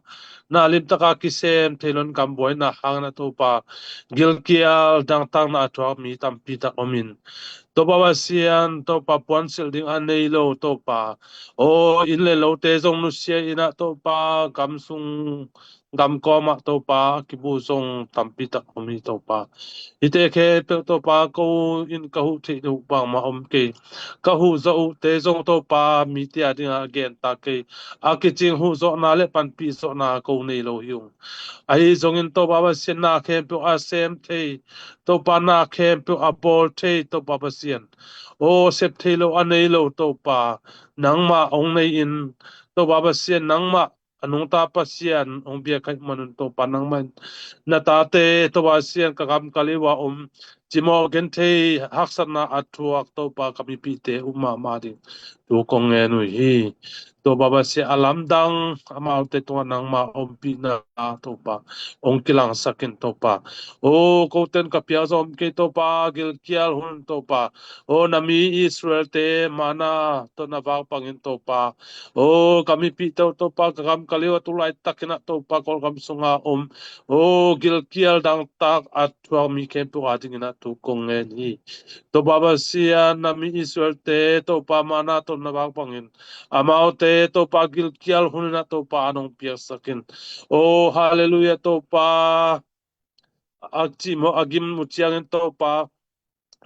na limtak a kisem thei lo in gam buaina hang in ah Topa, gilkial dangtakna a thuak mi tampi tak om in, Topa Pasian, Topa puansilh ding a nei lo Topa, aw, inn le lote zong nusia in ah Topa, gam sung gam kawmah Topa a kibu zong tampi tak om hi Topa. Hihte khempeuh Topa ko in ka huh theih uh bangmah om kei. Ka huh zawh uhte zong Topa mite a dingah a gen ta kei. A kicing huh zawhna le panpih zawhna ko nei lo hi ung. Ahi zongin Topa Pasian na khempeuh a sem thei, Topa na khempeuh a bawl thei Topa Pasian, aw sep thei lo a nei lo Topa, nangmah hong nei in Topa Pasian nangmah a nungta Pasian hong biak khaih manun Topa nangmah in na tate Topa Pasian ka gam ka liu a om cimawh genthei haksatna a thuak Topa ka mipihte uh mahmah ding thu kong ngen uh hi. Topa Pasian a lamdang amaute tungah nangmah ompihna Topa hong kilangsak in Topa. Aw koten ka piang zong om kei Topa, gilkial hun Topa. Aw na mi Israelte manna tawh na vak bangin Topa, aw ka mipihte uh Topa ka gam ka liu a tu laitakin ah Topa Kawlgam sunga om, aw gilkial dangtak a thuak mi khempeuh a dingin ah thu kong ngen hi. Topa Pasian na mi Israelte Topa manna tawh na vak bangin amaute Topa gilkial hun in ah Topa an hong piaksak in. Aw halleluiah Topa, a cimawh a gim uh ciangin Topa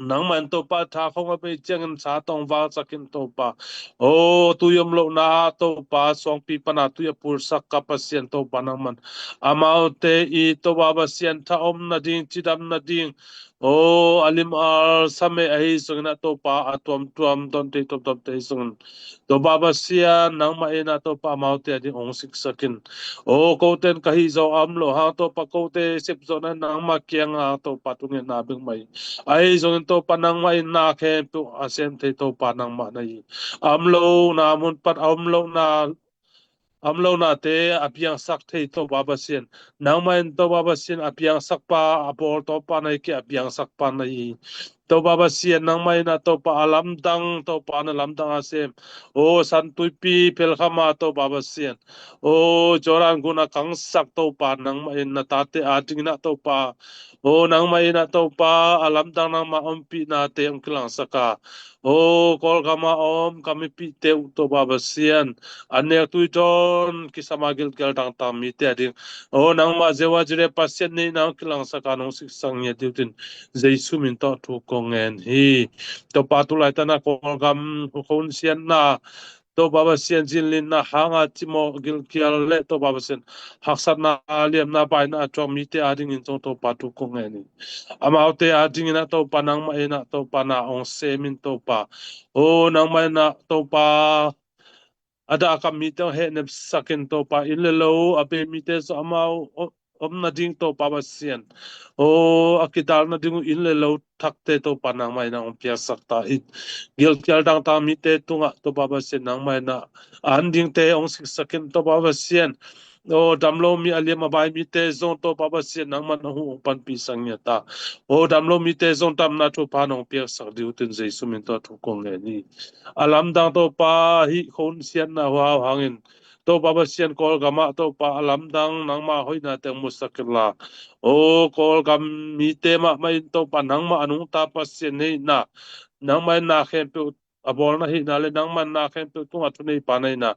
nangmah in Topa tha khong a bei ciangin sa tawh hong valsak in Topa. Aw tui om lohna ah Topa suangpi pana tui a pulsak ka Pasian Topa nangmah in amaute i Topa Pasian tha om nading, cidam nading, aw a lim al samei ahi zongin ah Topa a tuamtuam don thei tuamtuamte ahi zongin Topa Pasian nangmah in ah Topa amaute a ding hong siksak in. Aw koten ka hih zawh a om lo hang Topa kote sep zawhna nangmah kiangah Topa thungetna bek mah hi. Ahi zongin Topa nangmah in na khempeuh a sem thei Topa nangmah na hi. A om lohna mun pan a om lohna a om lohnate a piangsak thei Topa Pasian, nangmah in Topa Pasian a piangsak pa, a bawl Topa na hi kei, a piangsak pa na hi. Topa Pasian nangmah in ah Topa a lamdang Topa na lamdang a sem, aw san tuipi phelkham a Topa Pasian, aw Jordan gun a kangsak Topa nangmah in na tate a dingin ah Topa, aw nangmah in ah Topa a lamdang nangmah ompihnate hong kilangsak a, aw Kawlgam a om ka mipihte uh Topa Pasian, an nek tui dawn kisam a gilkial dangtak mite a ding, aw nangmah Jehovah Jireh Pasian neihna hong kilangsak a hong siksak ngiat ding uh in Jesu min tawh thu kong ngen hi. Topa tu laitak in ah Kawlgam hun siatna Topa Pasian zinlinna hang a cimawh gilkial le Topa Pasian haksatna liamna baina a thuak mite a dingin zong Topa thu kong ngen hi. Amaute a dingin ah Topa nangmah in ah Topa na hong sem in Topa, aw nangmah in ah Topa a dah a kam mite hong hehnepsak in Topa, inn le lo a bei mite zong amau om nading Topa Pasian, aw a kidal nading uh inn le lo thakte Topa nangmah in ah hong piaksak ta in. Gilkial dangtak mite tungah Topa Pasian nangmah in ah an dingte hong siksak in Topa Pasian, aw dam lo mi a liam a bai mite zong Topa Pasian nangmah in ah hong panpihsak ngiat ta. Aw dam lo mite zong damna thupha hong piaksak ding uh in Jesu min tawh thu kong ngen hi. A lamdang Topa hih hun siatna huau hangin Topa Pasian Kawlgam ah Topa a lamdang nangmah hoihna teng musak in la, aw Kawlgam mite mahmah in Topa nangmah a nungta Pasian neihna, nangmah in na khempeuh a bawlna hihna le nangmah in na khempeuh tungah thuneipa na hihna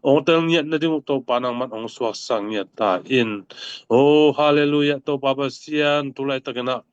hong tel ngiat nading uh Topa nangmah in hong suaksak ngiat ta in. Aw halleluiah Topa Pasian tu laitakin ah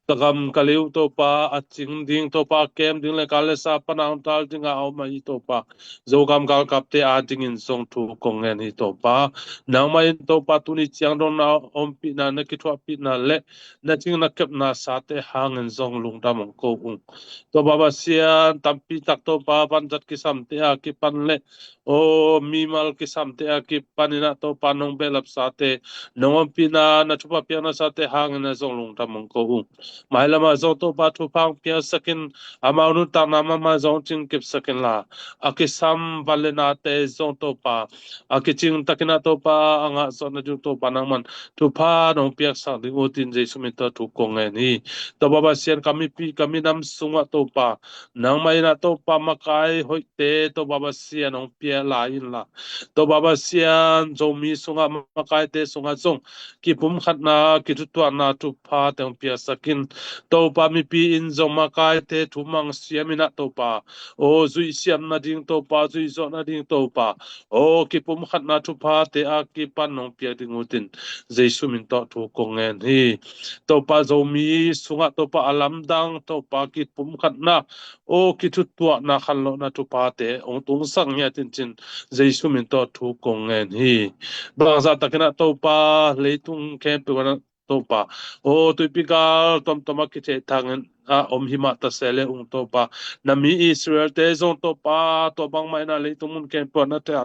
ka gam ka liu Topa a cing ding Topa kem ding le kal le sa pana hong tal dingah a om ahi Topa Zogam galkapte a dingin zong thu kong ngen hi Topa. Nangmah in Topa tuni ciang dong na ompihna na kithuahpihna le na cing na kepna sate hangin zong lungdam hong ko ung. Topa Pasian tampi tak Topa vanzat kisamte a kipan le aw mimal kisamte a kipan in ah Topa nong behlap sate, nong ompihna na thupha piakna sate hangin ah zong lungdam hong ko ung. Mailam ah zong Topa thupha hong piaksak in, amau nuntakna mahmah zong cing kipsak in la, a kisam van le nate zong Topa a kicing takin ah Topa a ngah zawh nading uh Topa nangmah in thupha nong piaksak ding uh in Jesu min tawh thu kong ngen hi. Topa Pasian ka mipi ka minam sungah Topa nangmah in ah Topa makai hoihte Topa Pasian hong pia lai in la, Topa Pasian Zomi sungah makaite sungah zong kipumkhatna kithutuahna thupha teng hong piaksak in. Topa, mipi in zong makaite thu mangsiam in ah Topa, aw zuihsiam nading Topa, zuihzawh nading Topa, aw kipumkhatna thuphate a kipan nong piak ding utin Jesu min tawh thu kong ngen hi. Topa, Zomi sungah Topa a lamdang Topa kipumkhatna, aw kithutuahna khanlawhna thuphate hong tungsak ngiat in cin Jesu min tawh thu kong ngen hi. Bangzah takin ah Topa, leitung khempeuh ah Topa, aw tuipi gal tuamtuam a kithehthang in a om hi mah ta se le ung Topa, na mi Israel-te zong Topa, tua bangmah in ah leitung mun khempeuh ah na theh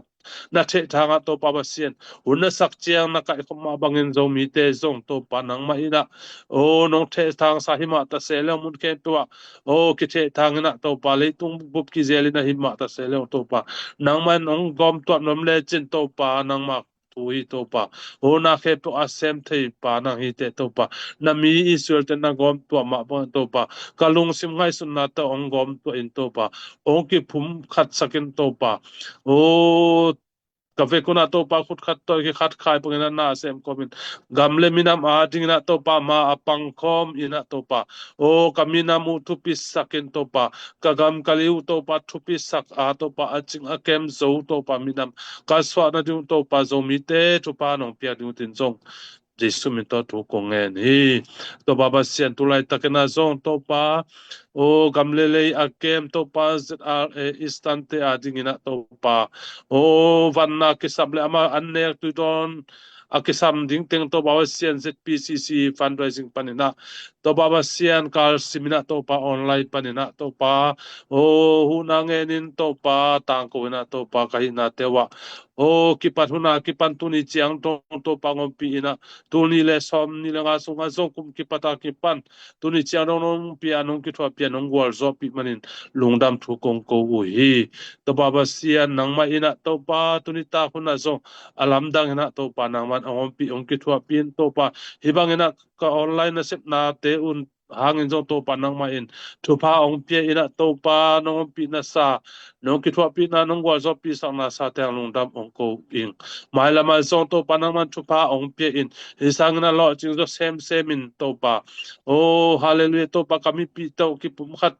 na thehthang ah Topa Pasian, hun na sak ciang na kaihkhop mah bangin Zomite zong Topa nangmah in ah, aw nong thehthangsa hi mah ta se le ung mun khempeuh ah, aw kithehthang in ah Topa, leitung bup kizel in ah hi mah ta se le ung Topa, nangmah in hong gawmtuah nuam lecin Topa, nangmah thu hi Topa, aw na khempeuh a sem thei pa nang hi teh Topa, na mi Israel-te na gawmtuah mah bangin Topa, ka lungsim ngaihsutnate hong gawmtuah in Topa, hong kipumkhatsak in Topa, aw ka vek un ah Topa, khut khat tawh khat khai bangin ah na sem khawm in, gam le minam adingin ah Topa, ma a pang khawm in ah Topa, aw ka minam uh thupisak in Topa, ka gam ka li uh Topa thupisak a Topa, a cing a kem zo Topa, minam kalsuah nading uh Topa, Zomite thupha nong piak ding utin zong Jesu min tawh thu kong ngen hi. Topa Pasian, tu laitakin ah zong Topa, aw gam le lei a kem Topa, Z R A Eastern-te adingin ah Topa, aw vanna kisam le amah an nek tuidawn a kisam ding teng Topa Pasian, Z P C C fundraising panin ah Topa Pasian, kalsim in ah Topa, online panin ah Topa, aw huhna ngen in Topa, tangko in ah Topa, ka hihnate uh ah, aw kipat hun a kipan tuni ciang dong Topa, hong ompih in ah, tul nih le sawmnih le nga sungah zong kum kipat a kipan tuni ciang dong nong ompih a, nong kithuahpih a, nong gualzawhpih manin lungdam thu kong ko uh hi. Topa Pasian, nangmah in ah Topa, tuni tak hun ah zong a lamdang in ah Topa, nangmah in hong ompih, hong kithuahpih in Topa, hih bangin ah ka online nasepnate uh hangin zong Topa, nangmah in thupha hong pia in ah Topa, nong ompihna sa, nong kithuahpihna, nong gualzawhpihsakna sa teng lungdam hong ko ing. Mailam ah zong Topa, nangmah in thupha hong pia in, hih sangin ah lawhcing zaw semsem in Topa, aw halleluiah, Topa ka mipihte uh kipumkhat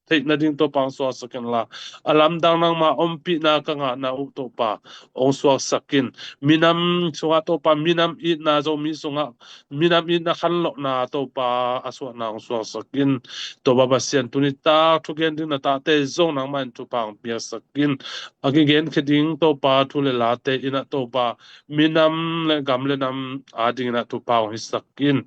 theih nading Topa hong suaksak in la, a lamdang nangma ompihna ka ngahna uh Topa hong suaksak in, minam sungah Topa, minam itna, Zomi sungah minam itna khanlawhna Topa a suahna hong suaksak in. Topa Pasian, tuni tak thugen ding na tahte zong nangmah in thupha hong piaksak in. A kigenkhia ding Topa thu le late in ah Topa, minam le gam le nam adingin ah thupha hong hisak in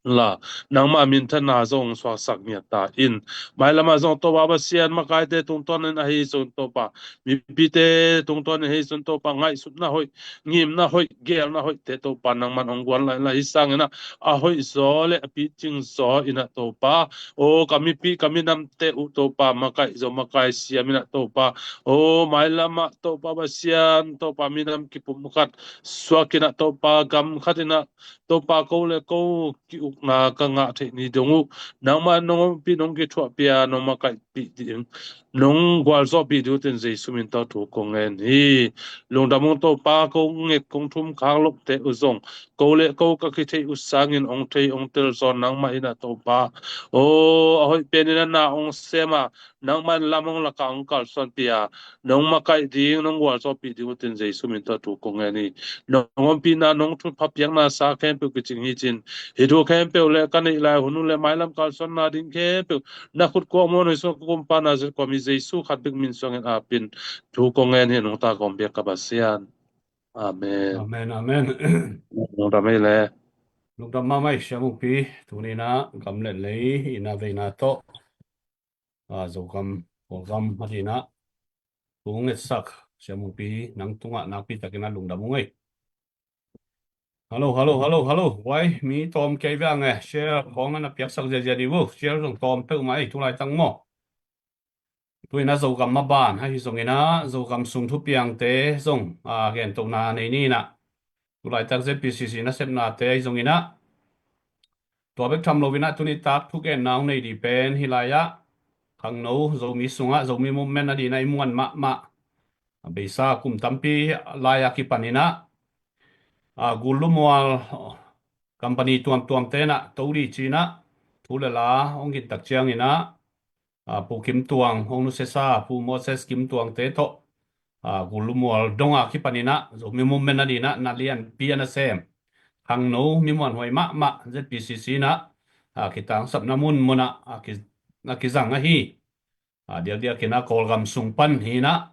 la, nangmah minthanna zong suaksak ngiat ta in. Mailam ah zong Topa Pasian, makaite tungtawnin ahi zong Topa, mipite tungtawnin ahi zong Topa, ngaihsutna hoih, ngimna hoih, geelna hoihte Topa, nangman hong guan lai in la, hih sangin ah a hoih zaw le a picing zaw in ah Topa, aw ka mipi ka minamte uh Topa, makaih zaw makaih siam in ah Topa, aw mailam ah Topa Pasian, Topa minam kipumkhat suak in ah Topa, gam khat in ah Topa, ko le ko ki-ukna ka ngah theih ni dong uh nangmah nong ompih, nong kithuahpih a, nong makaihpih ding, nong gualzawhpih ding utin Jesu min tawh thu kong ngen hi. Lungdam ung Topa, kong ngek kong thum khak lohte uh zong ko le ko ka kitheih uh sangin hong thei hong tel zaw nangmah in ah Topa, aw a hoih pen in ah na hong sem a, nangmah in lam hong lak a hong kalsuanpih a, nong makaih ding, nong gualzawhpih ding utin Jesu min tawh thu kong ngen hi. Nong ompihna, nong thupha piakna sa khempeuh kicing hi cin, hih thu khempeuh le ka neih lai hun uh le mailam kalsuanna ding khempeuh na khut kuang muan hoih sungah ka kumpa na zet kuam hi, Jesu khat bek min suangin apin thu kong ngen hi, nungta kong biak ka Pasian. Amen. Amen, amen. Lungdam ei le. Lungdam mahmah ei Sia Mungpi, tuni in ah gam le lei in ah veina tawh, a, Zogam, Kawlgam adingin ah thu ngetsak Sia Mungpi, nang tungah nakpi takin ah lungdam ung ei. Hallo, hallo, hallo, hallo. Wai, mi tawm kei veng e, share khawng a na piaksak ziazia dih uh, share zong tawm peuhmah ei, tu laitak maw. Tu in ah Zogam maban ahi zongin ah, Zogam sung thupiangte zong, a, gentohna nei ni in ah. Tu laitak Z P C C nasepnate ahi zongin ah, tua bek tham lo in ah tuni tak thugenna hong nei dih pen hih lai-ah khangno Zomi sungah, Zomi movement adingin ah i muan mahmah, a, beisa kum tampi lai-a kipan in ah, a, Gul Lumual, company tuamtuam tenah to di cinah thu le la hong kintak cianginah, ah, Pu Kim Tuang hong nusiasa, Pu Moses Kim Tuang te tawh, ah, gulu mual donga kipaninah Zomi Movement a dinah na lianpi a nasem khangno mi muanhuai mahmah Z P C C inah, ah, kitangsapna munmunah, ah, ki, na kizang ahi. Ah, diakdiakinah Kawlgam sung pan hinah,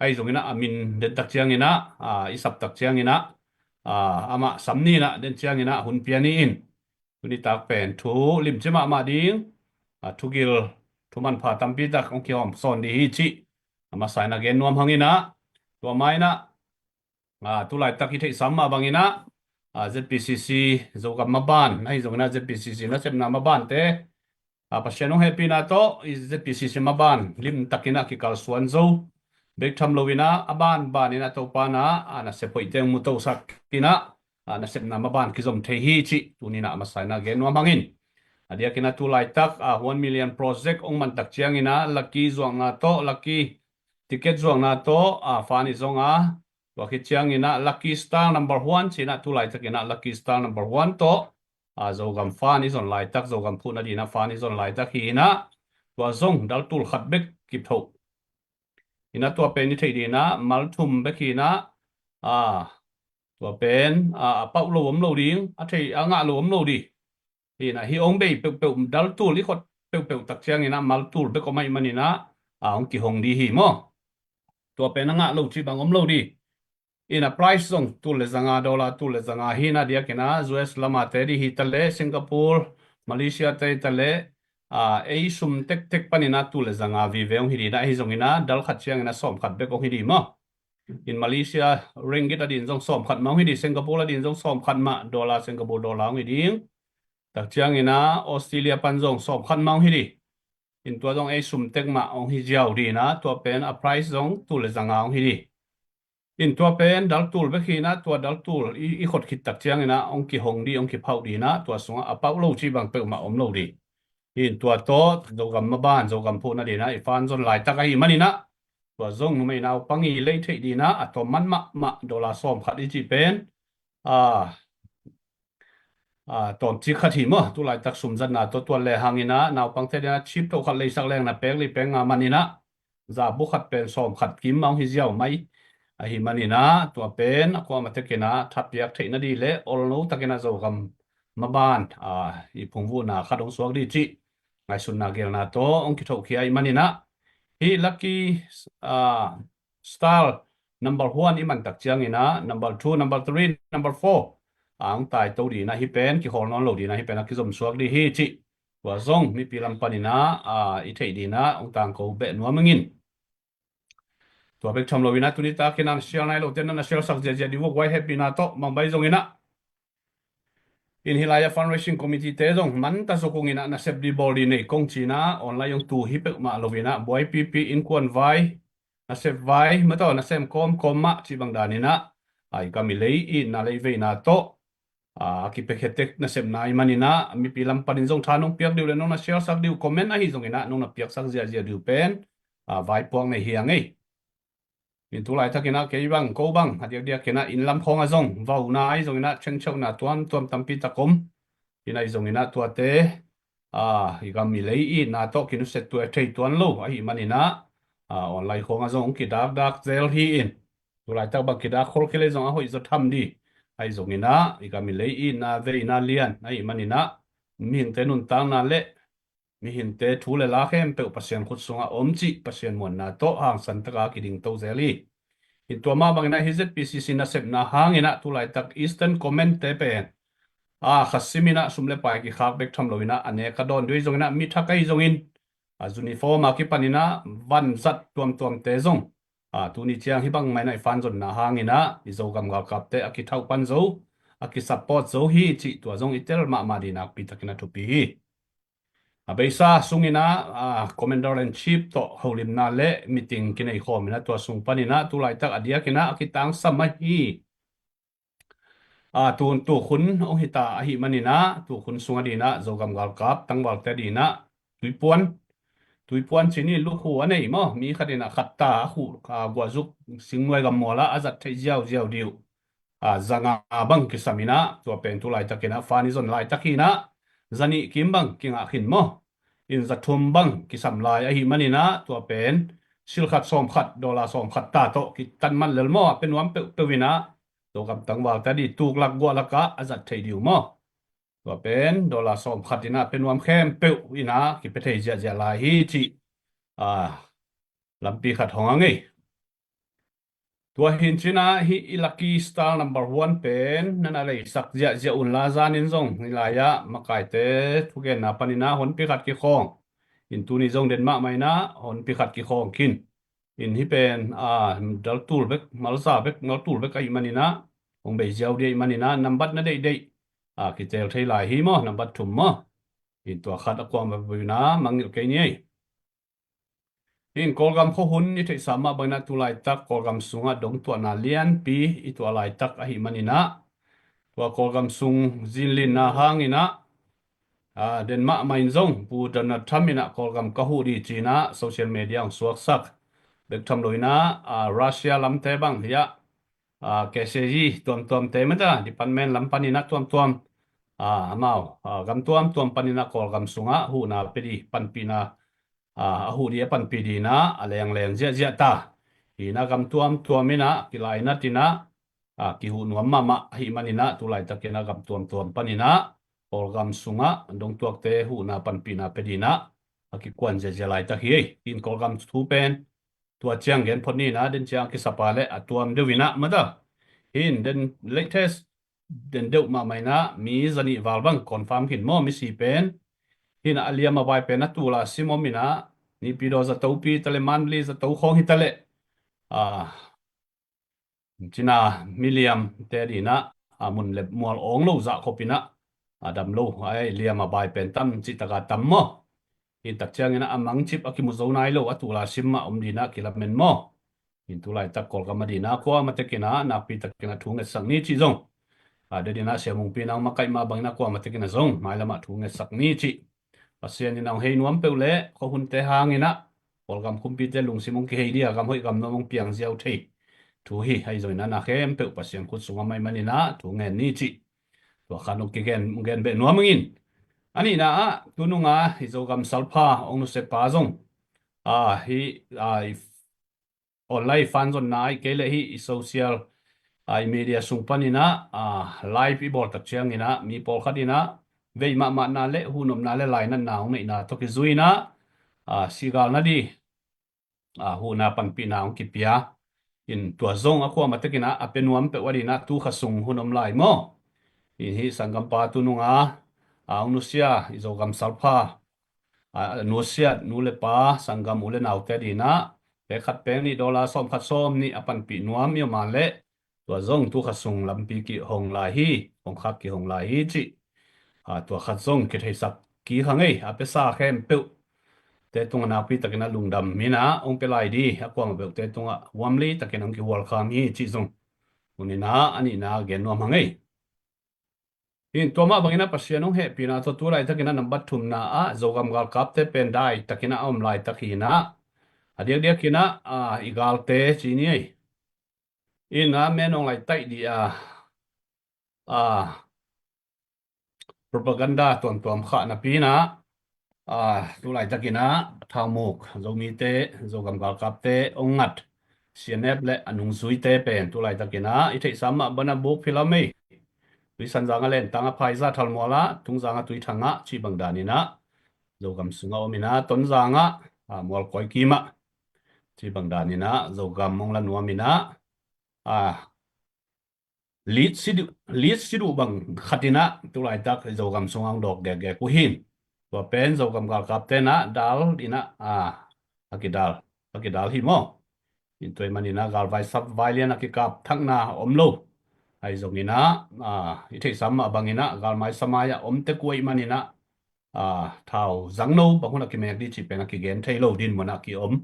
ahi zonginah a min dentak cianginah, ah, i saptak cianginah, ah, amah sam ninah den cianginah hun pia ni in. Tunitak pen thu limci mahmah ding, ah, thugil thumanpha tampitak hong kihawm sawn di hi cih a masa inah gen nuam hanginah, tua mainah, ah, tulaitak i theihsam mah banginah, ah, Z P C C Zogam maban ahi zonginah Z P C C nasepna mabante, ah, Pasian hong hehpihna tawh i Z P C C maban limtakinah kikalsuan zo bek tham loinah a banbaninah Topa na, ah, nasep hoihte hong mutosak inah, ah, nasepna maban kizom thei hi cih tuninah a masa inah gen nuam hangin. A diakinah tulaitak, ah, one million project hong mantak cianginah lucky zuakna tawh, lucky ticket zuakna tawh, ah, fund i zong a, tua khit cianginah lucky star number one cinah tulaitakinah lucky star number one tawh, ah, Zogam fund i zon laitak, Zogam phuhna dinah fund i zon laitak hinah tua zong dal tul khat bek kipthoh. Inah tua pen i theih dinah mal thum bek hinah, ah, tua pen, ah, a pauh lo om lo ding, a thei a ngah lo om lo di. Hinah hi hong bei peuhpeuh dal tul i khot peuhpeuh tak cianginah mal tul bek om ahih maninah, ah, hong kihong di hi maw. Tua pen a ngah lo cih bang om lo di. Inah price zong tul le zanga dollar tul le zanga hinah diakinah U S lamate di hi taleh Singapore, Malaysia te hi taleh, ah, ei sum tektek paninah tul le zanga vive hong hi dinah ahi zonginah dal khat cianginah sawm khat bek hong hi di maw. In Malaysia ringgit a din zong sawm khat mah hong hi di, Singapore a din zong sawm khat mah, dollar Singapore dollar hong hi ding. Tak cianginah Australia pan zong sawm khat mah hong hi di. In tua zong ei sum tek mah hong hi ziau dinah tua pen a price zong tul le zanga hong hi di. In tua pen dal tul bek hinah tua dal tul i, i khot khit tak cianginah hong kihong di, hong kiphauh dinah tua sungah a pauh lo cih bang peuhmah om lo di. In tua tawh Zogam maban, Zogam phuhna dinah i fund zon laitak ahih maninah tua zong numei naupang i lei theih dinah a tawm man mahmah dollar sawm khat i cih pen, ah, ah, tawmcik khat hi maw. Tulaitak sumzatna tawh tuan le hanginah naupangte dinah chip toh khat leisak leng na pek li pek nga maninah zabu khat pen sawm khat kim mah hong hi ziau mai ahih maninah tua pen a kuamah tekinah thapiak theihna di le olno takinah Zogam maban, ah, i phungvuhna khat hong suak di cih ngaihsutna gelna tawh hong kithohkhia ahih maninah hih lucky, ah, star number one i mantak cianginah number two, number three, number four, ah, hong taito dinah hih pen kikhawl nawn lo dinah hih pen a kizom suak di hi cih tua zong mipi lam paninah, ah, i theih dinah hong tangko beh nuam ingin. Tua bek tham loinah tunitakinah na share nai lote na na share sak ziahziah di vok vai hehpihna tawh mangbai zonginah. In hih lai-ah fundraising committee te zong manta zok unginah nasep di bawl di nei kong cinah online hong tu hi peuhmah loinah buai pipi innkuan vai, nasep vai, mataw nasem kawmkawm mah cih bang daninah, ai kam i lei itna lei veina tawh, a kipekhetek nasepna i maninah mipi lam panin zong tha nong piak diu le nong na share sak diu comment ahi zonginah nong na piaksak ziahziah diu pen, a vaipuak nei hi a ngei. In tulaitakinah kei bang ko bang a diakdiakinah inn lam khawngah zong vauna ahi zonginah chengcheuna tuamtuam tampi tak om. Inah i zonginah tuate, a i gam i lei itna tawh kinuset tuah thei tuan lo ahih maninah, a online khawngah zong kidakdak zel hi in. Tulaitak bang kidak khol khia lei zong a hoih zaw tham di. Ahi zonginah i gam i lei itna veina lian ahih maninah mihingte nuntakna le mihingte thu le la khempeuh Pasian khut sungah om cih Pasian muanna tawh hangsan taka kidingto zel hi. In tua mah banginah hih Z P C C nasepna hanginah tulaitak Eastern Command te pen, a kha siminah sum le pai kikhak bek tham loinah a nek a dawn duai zonginah mi thak ahi zongin, a uniform a kipaninah vanzat tuamtuamte zong, a tuni ciang hih bang mainah i fund zonna hanginah i Zogam galkapte a kithauh pan zo, a kisupport zo hi cih tua zong i tel mahmah dih nakpi takinah thupi hi. A beisa sunginah, a, Commander in Chief tawh holimna le meeting kinei khawminah tua sung paninah tulaitak a diakinah a kitangsam ahi. A, tu, tukhun hong hita ahih maninah tukhun sung a dinah Zogam galkap tangvalte a dinah tuipuan, tuipuan cini lukhu a nei maw, mi khatinah khatta a khuh, a, guahzuk singnuai gammualah a zat theih ziauziau dih uh. a, zanga bang kisam inah, tua pen tu laitakinah fund i zon laitak hinah, zanih kim bang kingah khin maw. In zathum bang kisam lai ahi maninah, tua pen silkhat sawmkhat, dollar sawmkhat ta tawh kitan man lel maw, a pe nuam peuhpeuh inah, tua gamtang valte a di tuklak guahlakah a zat thei diu maw. Tua pen dollar sawmkhat inah pe nuam khempeuh inah kipe thei ziahziah lai hi cih, a, lampi khat hong a ngei. Tua hin cinah hih i lucky star number one pen nana leisak ziahziah unla zanin zong hi lai-ah makaite thugenna paninah honpi khat kikhawng. In tuni zong den mahmah inah honpi khat kikhawng khin. In hih pen, a, daltul bek, malza bek, maltul bek ahi maninah, hong bei ziau dih ahi maninah, nambat na deihdeih, a, kitel thei lai hi maw, nambat thum maw. In tua khat a kuam bek buina mangngilh kei ni ei. In Kawlgam khuahun i theihsa mah banginah tu laitak Kawlgam sungah dongtuahna lianpi i tuah laitak ahi maninah, tua Kawlgam sung zinlinna hanginah, a, den mahmah in zong Pu Donald Trump inah Kawlgam ka huh dih cinah social media hong suaksak bek tham lo inah, a, Russia lamte bang hiah, a, K C G tuamtuamte mata department lam paninah tuamtuam, a, amau, a, gam tuamtuam paninah Kawlgam sungah huhna pe dih panpihna, a, a huh dih a panpih dinah a lengleng ziahziah ta. Hinah gam tuamtuam inah kilainat inah, a, kihuh nuam mahmah ahi maninah tu laitakinah gam tuamtuam paninah Kawlgam sungah dongtuakte huhna panpihna pe dinah a kikuan ziahziah laitak hi ei. In Kawlgam thu pen tua ciang gen phot ninah, den ciang kisapa le a tuam deuh inah mata. Hin den latest den deuh mahmah inah mi zanih val bang confirm khin maw, misi pen. Hinah a liam a vai pen a tula sim om inah, Naypyidaw zato pi tale, Mandalay zato khawng hi tale, a, cina miliam te dinah, a, mun le mual awng lo zah khop inah, a, dam lo, ai liam a bai pen tam cih taka tam maw. Hi tak cianginah a mangcip a kimu zo nai lo a tula sim mah om dinah kilamen maw. In tu laitak Kawlgam a dinah kuamah tekinah nakpi takinah thu ngetsak ni cih zong, a, de dinah siamungpi nang makaih mah banginah kuamah tekinah zong mailamah thu ngetsak ni cih. Pasian in a hong hei nuam peuh le khuahunte hanginah Kawlgam kumpite lungsim hong kihei dih a, gam hoih gam nuam hong piang ziau thei thu hi. Ahi zongin a na khempeuh Pasian khut sungah mah ahi maninah thu ngen ni cih. Tua khan hong kigen, hong gen beh nuam ing in. A nihna ah tununga i Zogam salpha hong nusiapa zong, a, hi, a, i online fan zonna ah kei le hi i social, a, i media sung paninah, a, live i bawl tak cianginah mi pawlkhat inah vei mahmahna le huhnopna le lainatna hong neihna tawh kizui inah, a, sigal na di, a, huhna panpihna hong kipia. In tua zong a kuamah tekinah a pe nuam peuh a dinah tu kha sung hun om lai maw. In hih sanggampa tununga, a, hong nusia i Zogam salpha, a, nusiat nu le pa sanggam u le naute dinah pek khat pek nih dollar sawmkhat sawmnih a panpih nuam i om a leh tua zong tu kha sung lampi kihong lai hi, kongkhak kihong lai hi cih, a, tua khat zong kitheisak kik hang ei. A pesa khempeuh te tungah nakpi takin a lungdam inah hong pe lai di, a kuamah peuhte tungah warmly takin hong kihualkham hi cih zong hun inah a nihna gen nuam hang ei. Hin tua mah banginah Pasian hong hehpihna tawh tu laitakinah nambat thumna ah Zogam galkapte pen dai takinah a om laitak hinah, a diakdiakinah, a, i galte ci ni ei. Inah men hong lai taih dih a, a, propaganda tuamtuam khah napi inah, a, tu laitakinah thaumuk Zomite, Zogam galkapte hong ngat C N F le a nungzuite pen tu laitakinah i theihsa mah banah buk philh a om ei. Tuisanzang a Lentang ah, Phaizah Thalmual ah, Tungzang ah Tuithang ah cih bang daninah Zogam sungah om inah, Tonzang ah, a, Mualkawi kim ah cih bang daninah Zogam hong la nuam inah, a, lead si duh, lead si duh bang khat inah tu laitak Zogam sungah hong dawk gekgek uh hin. Tua pen Zogam galkapte inah dal inah, a, a kidal, a kidal hi maw. In tua ahih maninah galvai sap vai lian a kikap thakna om lo. Ahi zonginah, a, i theihsa mah banginah galmai samai ah om tek uh ahih maninah, a, thau zangno bang hun a kimek dih cih pen a kigen thei lo dinmun ah ki-om.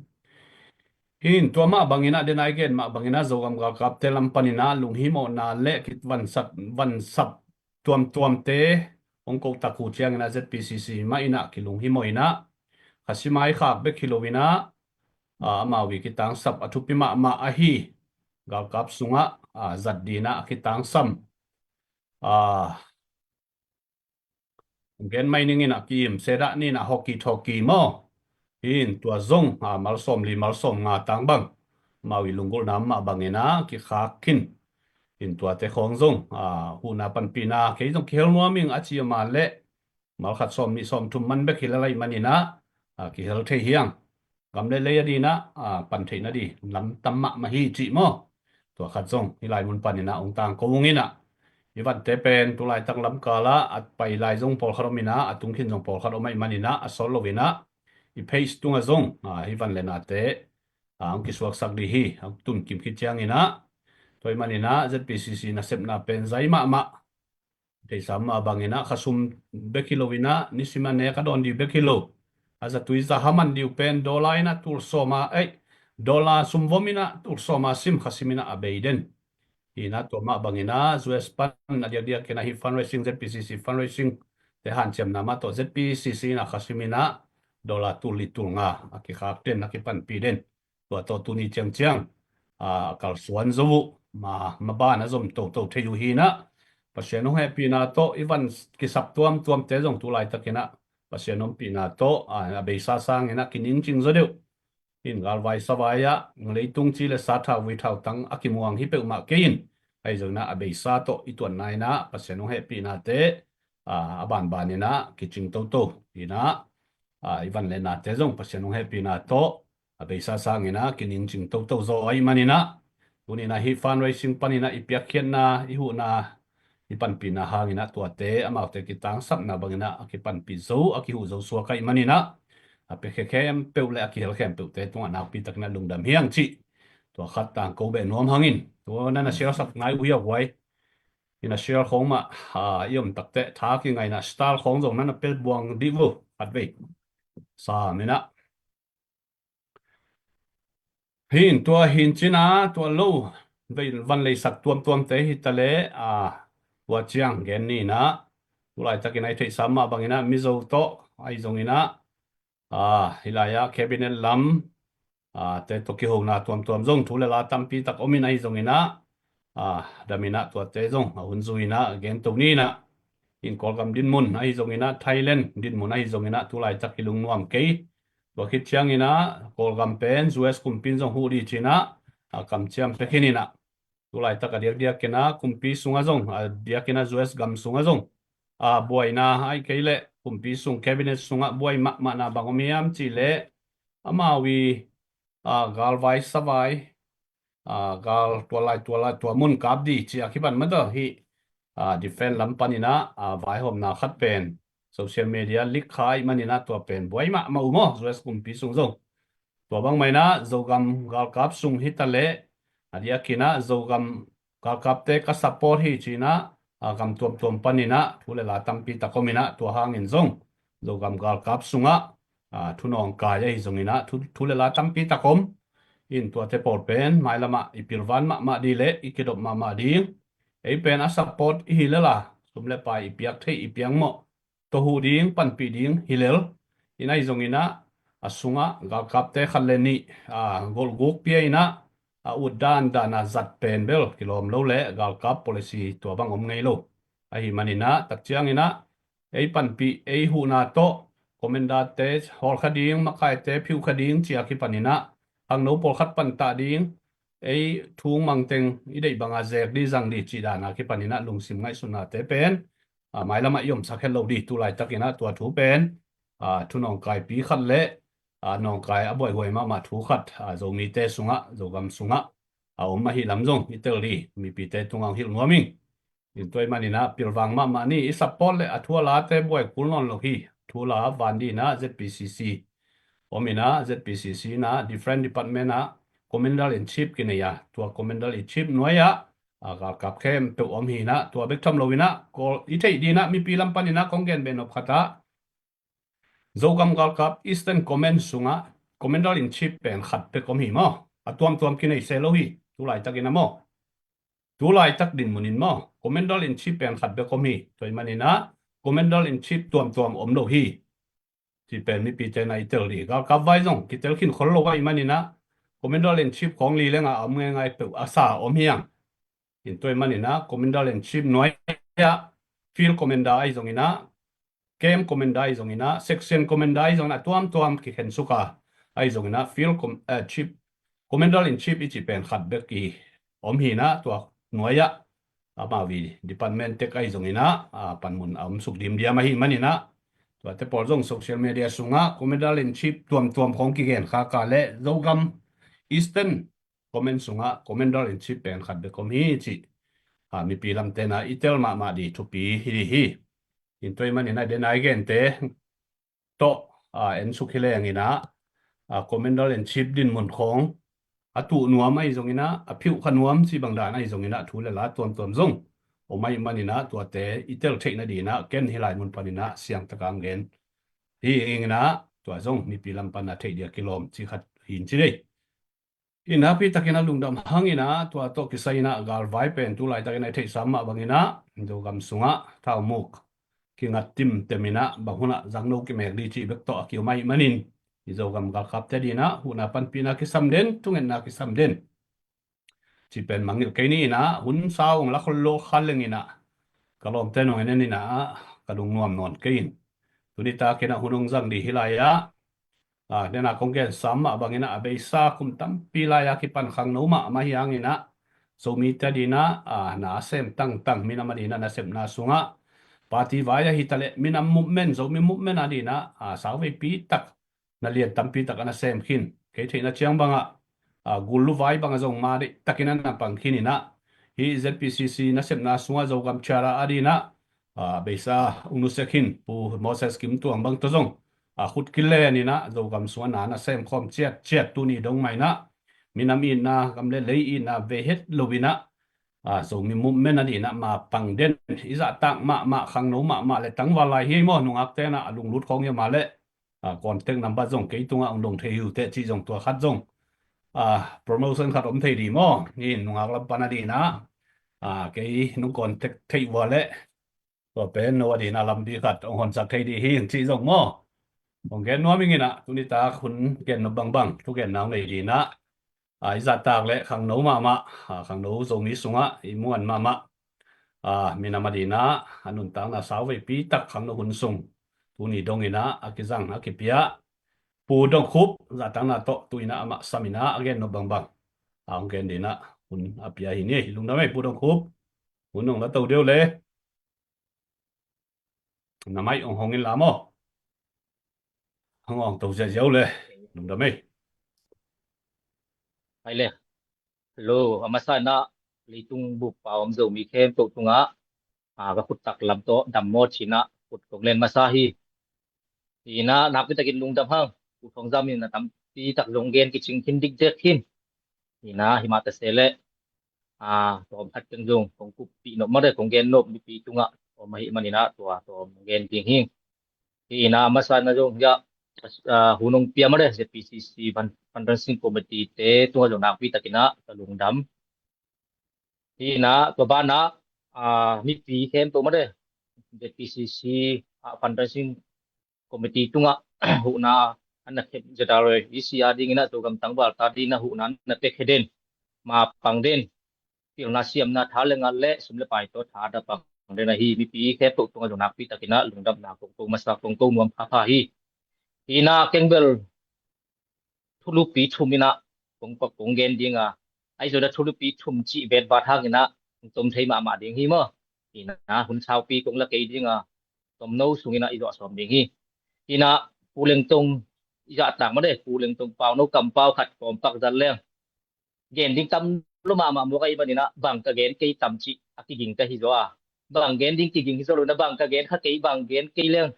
Hin tua mah banginah, den a i gen mah banginah Zogam galkapte lam paninah lunghimawhna le ki vansap, vansap tuamtuamte hong kohtak uh cianginah Z P C C mah inah kilunghimawh inah, khasimai khak bek hi lo inah, a, amau i kitangsap a thupi mahmah ahi, galkap sungah a zat dinah a kitangsam a gen mai ninginah ki-im sedah ninah hoki thoki maw? Hin tua zong a malsawm li malsawm nga tang bang mau i lunggulhna mah banginah kikhak khin. Hin tuate khawng zong a huhna panpihna kei zong kihel nuam ing a ci a man leh malkhat sawm nih sawm thum man bek hi lel ahih maninah a kihel thei hiang. Gam le lei a dinah a pan theihna di lam tam mahmah hi cih maw? Tua khat zong hih lai mun paninah ong tangko ung inah i vante pen tulaitak lamkalah a pai lai zong pawlkhat om inah a tungkhin zong pawlkhat om ahih maninah a sawt lo inah i page tungah zong a hih van le nate a ong kisuaksak di hi. A ong tunkim khit cianginah tua ahih maninah Z P C C nasepna pen zai mahmah theihsa mah banginah khasum bek hi lo inah nisim a nek a dawn dih bek hi lo. A zatui zaha man dih uh pen dollar inah tulsawma ei dollar sumvom inah tulsawma sim khasim inah a bei den. Hinah tua mah banginah U S pan a diakdiak inah hih fundraising Z P C C fundraising te hanciamna mah tawh Z P C C inah khasim inah dollar tul li tul nga a kikhak den a kipanpih den. Tua tawh tuni ciangciang a kalsuan zo uh ma maban a zom toto thei uh hinah Pasian hong hehpihna tawh i van kisap tuamtuamte zong tulaitakinah Pasian ompihna tawh a beisa sanginah kiningcing zaw deuh. In galvai savai ah leitung ci le sa thau vui thau tang a kimuang hi peuhmah kei in ahi zonginah a beisa tawh i tuanna inah Pasian hong hehpihnate a banbaninah kicing toto inah i van le nate zong Pasian hong hehpihna tawh a beisa sanginah kiningcing toto zaw ahih maninah tuninah hih fundraising paninah i piakkhiatna i huhna i panpihna hanginah tuate amaute kitangsapna banginah a kipanpih zo a kihuh zo suak ahih maninah a piakhia khempeuh le a kihel khempeuhte tungah nakpitakinah lungdam hiang cih tua khat tangko beh nuam hangin tua nana sialsak ngai uh hiau huai. Ina share khawng mah i om takteh tha kingaina style khawng zong nana pia buang dih vo khat vei. Sam inah hin tua hin cina tua lo vei van leisak tuamtuamte hi ta le a tua ciang gen ni inah tulaitak inah i theihsa mah bang inah Mizo tawh ahi zong inah a hi lai ah cabinet lam a te tawh kihona tuamtuam zong thu le la tampi tak om in ahi zong inah a dam inah tuate zong a hun zui inah gen to ni inah in Kawlgam dinmun ahi zong inah Thailand dinmun ahi zong inah tulaitak i lungnuam kei tua khit ciang inah Kawlgam pen U S kumpi in zong huh dih ci inah a kamciam pek hi inah tulaitak a diakdiak inah kumpi sungah zong a diak inah U S gam sungah zong a buaina ahi kei leh kumpi sung cabinet sungah buai mahmahna bang om hiam cih leh amau i a galvai savai a gal tua lai tua lai tua mun kap dih ci a kipan mah tawh hi a defense lam pan inah a vaihawmna khat pen social media leak kha ahih man inah tua pen buai mahmah uh maw U S kumpi sung zong. Tua bang mah inah Zogam galkap sung hi ta leh a diak inah Zogam galkapte ka support hi ci inah a gam tuamtuam pan inah thu le la tampi tak om inah tua hangin zong Zogam galkap sungah a thu nawngkai ahi zong inah thu, thu le la tampi tak om in tuate pawl pen mailamah i pilvan mahmah dih le i kidop mahmah ding ei pen a support i hi lela sum le pai i piak theih i piang mawh tawh huh ding panpih ding hi lel in ahi zong inah a sungah galkapte khat le nih a golhguk pia inah a ut dan dan a zat pen bel kilawm lo le galkap policy tua bang om ngei lo. Ahi man inah tak ciang inah ei panpih ei huhna tawh commander te hawlkha ding makaite phiuhkha ding ci a kipan inah hangno pawlkhat pantah ding ei thung mangteng i deih banga zek dih zang dih cih dan a kipan inah lungsim ngaihsutnate pen a mailamah i omsak het lo dih tulaitak inah tua thu pen a thu nawngkaipi khat le a nawngkai a buaihuai mahmah thu khat a Zomite sungah Zogam sungah a om ahi lam zong i tel dih mipite tungah hong hilh nuam ing. In tua ahih man inah pilvang mahmah ni i support le a thu a late buai kul nawn lo hi. Thu la van dih inah Z P C C om inah Z P C C inah different department ah commander in chief kinei a tua commander in chief nuai ah a galkap khempeuh om hi inah tua bek tham lo inah Kawl i theih dih inah mipi lam pan inah kong gen beh nop khat ah Zogam galkap Eastern Command sungah commander in chief pen khat bek om hi maw? A tuamtuam kinei se lo hi tulaitak inah maw? Tulaitak dinmun in maw commander in chief pen khat bek om hi. Tua ahih man inah commander in chief tuamtuam om lo hi. Ci pen mipite na i tel dih galkap vai zong kitel khin khol lo ahih man inah Commander in Chief khawng li leng a om ngeingai peuh a sa om hiang. In tua ahih manin ah Commander in Chief nuai ah Field Commander ahi zongin ah, Camp Commander ahi zongin ah, Section Commander ahi zongin ah, tuamtuam kikhen suk a, ahi zongin ah Field Com-, eh, Chief, Commander in Chief i cih pen khat bek i om hi in ah, tua nuai ah amau i department tek ahi zongin ah, a, panmun a om suk dimdiam ahih manin ah, tuate pawl zong social media sungah Commander in Chief tuamtuam khawng kigen khak a leh Zogam Eastern Command sungah Commander in Chief pen khat bek om hi cih, a, mipi lamte in ah i tel mahmah ding thupi hi ding hi. In tua ahih manin ah den a i gente tawh, a, en suk hi leng in ah, a, Commander in Chief dinmun khawng a tuh nuam ahi zongin ah, a phiuh kha nuam cih bang dan ahi zongin ah, thu le la tuamtuam zong om ahih manin ah, tuate i tel theih nading in ah ken hih lai mun panin ah siangtak a hong gen hi ing in ah, tua zong mipi lam pan a theih ding a kilawm cih khat hi in ci ding. In nakpi takin a lungdam hang in ah, tua tawh kisai in ah galvai pen tu laitakin a i theihsa mah bangin ah Zogam sungah thaumuk kingat timtem in ah, bang hun ah zangno kimek ding cih bek tawh a kiom ahih manin, i Zogam galkapte ading in ah huhna panpihna kisam den, thungetna kisam den cih pen mangngilh kei ni in ah, hun sa hong la khol lo kha leng in ah, ka lawmte in hong en en in ah, ka lungnuam nawn kei in. Tuni takin ah hun hong zang ding hi lai ah, a, den a kong gen sam mah bangin ah, a beisa kum tampi lai a kipan khangno mahmah hi hangin ah, Zomite ading in ah, a, na a sem tangtang, minam ading in ah nasepna sungah party vai ahi ta leh, minam movement, Zomi movement ading in ah, a, sauveipi tak, na lian tampi tak a na sem khin. Kei theihna ciang bangah, a, gul luvai bangah zong ma deih takin a na pang khin in ah, hih Z P C C nasepna sungah Zogam Charter ading in ah, a, beisa hong nusia khin Pu Moses Kim Tuang bang tawh zong, a, khut kilen in ah Zogam sungah na na sem khawm ciatciat, tuni dong mah in ah minam itna, gam le lei itna vei het lo in ah, a, Zomi movement ading in ah ma pang den, i zahtak mahmah, khangno mahmah le tangval lai hi maw, nungakte in ah a lunglut khawng hi a, ma leh, a, contact number zong kei tungah hong dong thei hi uh teh cih zong, tua khat zong, a, promotion khat om thei ding maw, hi nungak lam pan ading in ah, a, kei nong contact theih uh a leh, tua pen no ading in ah lampi khat hong honsak thei ding hi ing cih zong maw, hong gen nuam ing in ah, tuni tak hun gen nop bangbang, thugenna hong nei ding in ah, a, i zahtak le khangno mahmah, a, khangno Zomi sungah i muan mahmah, a, minam ading in ah a nuntakna sauveipi tak khangno hun sung tuni dong in ah a kizang, a kipia Pu Dong Khup zahtakna tawh tu in ah amah sam in ah a gen nop bangbang, a, hong gen ding in ah hun a pia hi ni. Lungdam ei Pu Dong Khup, hun hong la to deuh le. Na mic hong hong in la maw. Hong hong to ziahziah uh le. Lungdam ei. Hai le. Hello, a masa in ah leitung bup pau a om Zomi khempeuh tungah, a, ka khut taklam tawh dam maw ci in ah khut kong len masa hi. Hi in ah nakpi takin lungdam hang. Pu Thawng Zam in a tampi tak zong gen kicing khin dikdek khin. Hi in ah hi mah ta se leh, a, tawm khat teng zong kong kuppih nop mah de, kong gen nop mipi tungah om ahih manin ah tua tawm gen ding hi. Hi in ah a masa in ah zong hiah, a, hun hong pia mah de Z P C C fund-, fundraising committee te tungah zong nakpi takin ah ka lungdam. Hi in ah tua banah, a, mipi khempeuh mah de Z P C C, a, fundraising committee tungah huhna a na khep Z R A E C ading in ah Zogam tangval ta ding in ah huhna na pia khe den, ma pang den, pilna siamna tha le ngal le sum le pai tawh tha da pang den ahi mipi khempeuh tungah zong nakpi takin ah lungdamna kong ko masa, kong ko nuam phapha hi. Hi in ah keng bel thulupi thum in ah kong, kong gen ding a, ahi zongin ah thulupi thum cih vetvat hangin ah hong tom thei mahmah ding hi maw. Hi in ah hun saupi kong la kei ding a, tomno sungin ah i zawh sawm ding hi. Hi in ah Pu Lengtong i zahtak mah de, Pu Lengtong pau no kampau khat kawmpak zat leng gen ding tam lo mahmah mawk ahih manin ah bang ka gen kei tam cih a kiging ka hi zaw a, bang gen ding kiging hi zaw lo in ah bang ka gen kha kei, bang gen kei leng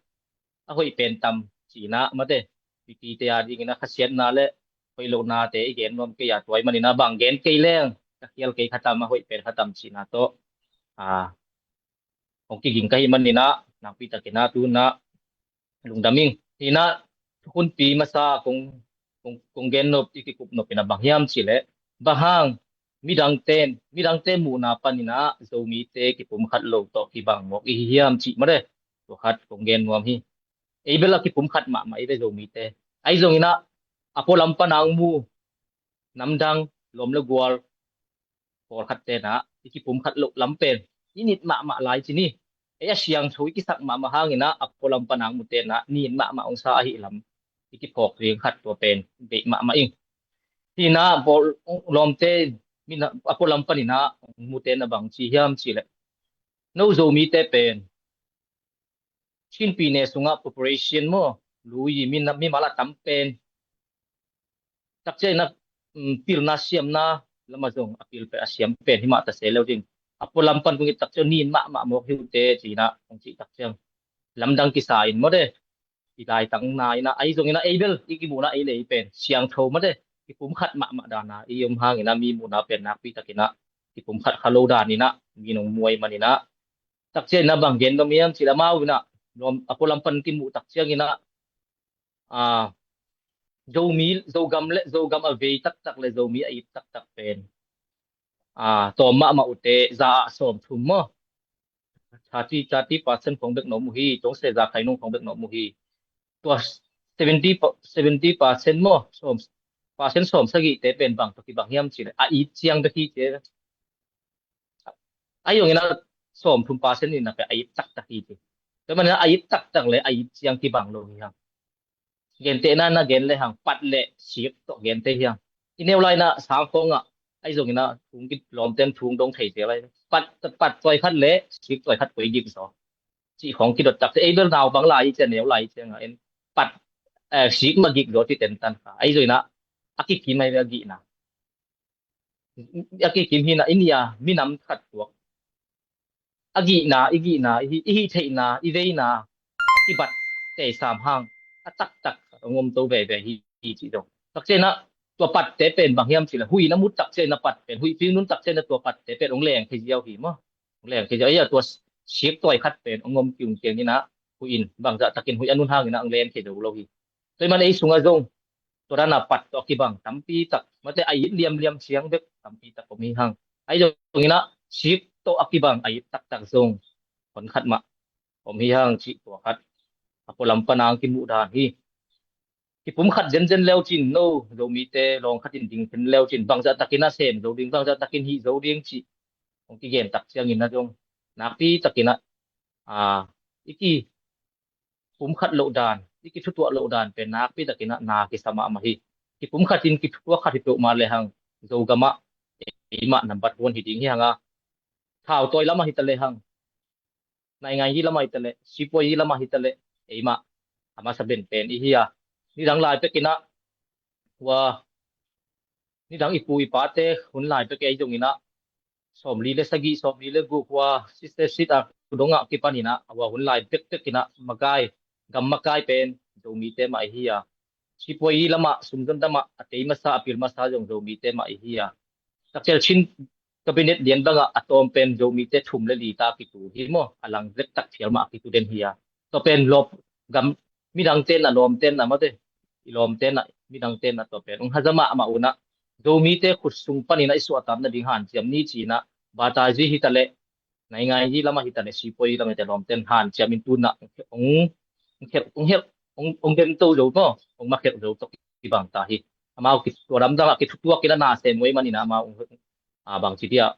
a hoih pen tam ci in ah mate, mipite ading in ah khasiatna le hoih lohnate i gen nuam kei a, tua ahih manin ah bang gen kei leng ka khial kei kha tam, a hoih pen kha tam cihna tawh, a, hong kiging ka hih manin ah nakpi takin ah tu in ah lungdam ing. Hi in ah thukhunpi masa kong, kong, kong gen nop, i kikup nop in ah bang hiam cih leh, bang hang midangte, midangte muhna panin ah Zomite kipumkhat lo tawh kibang mawk i hi hiam cih mah de, tua khat kong gen nuam hi. Ei bel a kipumkhat mahmah i ve Zomite. Ahi zongin ah a pualam pan a hong mu namdang, lawm le gual, pawlkhat tenah i kipumkhat loh lam pen i nit mahmah lai ci ni. Ei a siangtho i kisak mahmah hanginah a pualam pan ang mu tenah nin mahmah ong sa ahi lam i kiphawk ding khat tua pen beih mahmah ing. Hinah pawl lawmte mina a pualam paninah ong mu tenah bang ci hiam ci leh, no Zomite pen Chinpi ne sungah population maw, lui mi, mi mala tam pen takciang inah pilna siamna lama zong a pil pen a siam pen himah ta se lo ding. A pualam pan kong it takciang nin mahmah mawk hi uh teh cinah kong cih takciang lamdang kisa in maw de. I laitang na inah ahi zong inah ei bel i kimuhna ei le ei pen siangtho maw de, kipumkhat mahmah dana i om hang inah mi muhna pen nakpi takinah kipumkhat kha lo dan inah mi nong muai man inah takciang inah bang gen dom hiam ci leh amau inah a pualam pan kimuh takciang inah a, Zomi, Zogam le Zogam a vei taktak le Zomi a it taktak pen a, tawm mahmah uh teh za ah sawm thum maw, thirty, thirty percent khong bek na om uh hi. Tawng se za khai nung khong bek na om uh hi. Tua seventy, seventy percent maw, sawm percent sawm sagih te pen bang tawh kibang hiam ci leh a it ciang bek hi ci. Ahi zong inah sawm thum percent inah pen a it taktak hi ci. Tua manin a it taktak le a it ciang kibang lo hi hang. Gentehna na gen le hang pat le sik tawh gente hi hang. I neu lai inah sang khawngah ahi zong inah thung ki lawmten thung dong thei te lai pat, pat tuai khat le sik tuai khat koi gik zaw cih khawng kidot takte ei bel nau bang lai i ciang neu lai i ciangah en pat sik ma gik zaw ci tentan kha ahi zong inah a kikim ahi ve a gihna. A kikim hinah i nia minam khat tuak a gihna, i gihna, i hih theihna, i veina a kibat tei sam hang a taktak khat hong om to veve hi, hi cih zong takciang inah tua patte pen bang hiam ci leh huih na mut takciang inah pat pen huih ping nun takciang inah tua patte pen hong leng thei ziau hi maw. Hong leng thei ziau ahi a tua sik tuai khat pen hong om kiung kiang inah huih in bangzah takin huih a nun hang inah hong leng thei zo lo hi. Tua hi man ei sungah zong tua dana pat tawh a kibang tampi tak mate a it liamliam ciang bek tampi tak om hi hang. Ahi zong inah sik tawh a kibang a it taktak zong hon khat mah om hi hang cih tua khat a pualam pan ang kimuh dan hi. Kipumkhat zenzen leu cin no Zomite lawng khat in ding khin leu cin bangzah takin a sem zo ding bangzah takin hih zo ding cih hong kigen takciang inah zong nakpi takin ah a, i ki pumkhat loh dan, i kithutuah loh dan pen nakpi takin ah na kisa mahmah hi. Kipumkhat in kithutuah khat hi peuhmah lehang Zogamah eimah nambat huan hi ding hi hanga. Thautawi lamah hi ta lehang, nainganyi lamah hi ta leh, sipuayi lamah hi ta leh eimah a masa benpen i hi a. Nidang lai pekinah hua nidang i pu i pate hun lai pek ei zonginah sawmli le sagih, sawmli le guk hua sister sit a kudongah kipaninah a hua hun lai pekpekinah makai, gam makai pen Zomite mah i hi a. Sipuayi lamah sumzon damah a tei masa a pil masa zong Zomite mah i hi a. Takcel Chin cabinet lian bangah a tawm pen Zomite thum le li ta a kitu hi maw, a lang lektak phial mah a kitu den hi a. Tua pen lawp gam midang tenah lawm tenah mate i lawm tenah midang tenah tua pen ung haza mahmah unah Zomite khut sung paninah i suahtak nading hanciam ni cinah batazi hi ta leh nainganyi lamah hi ta leh sipuayi lamah hi ta lawm ten hanciam in tunah ong ong khelh ong khelh ong ong den to zo maw, ong makhelh zo tawh kibang ta hi. Amau tua lamdangah kithutuak inah na sem ngoi maninah amau ong a bangci dia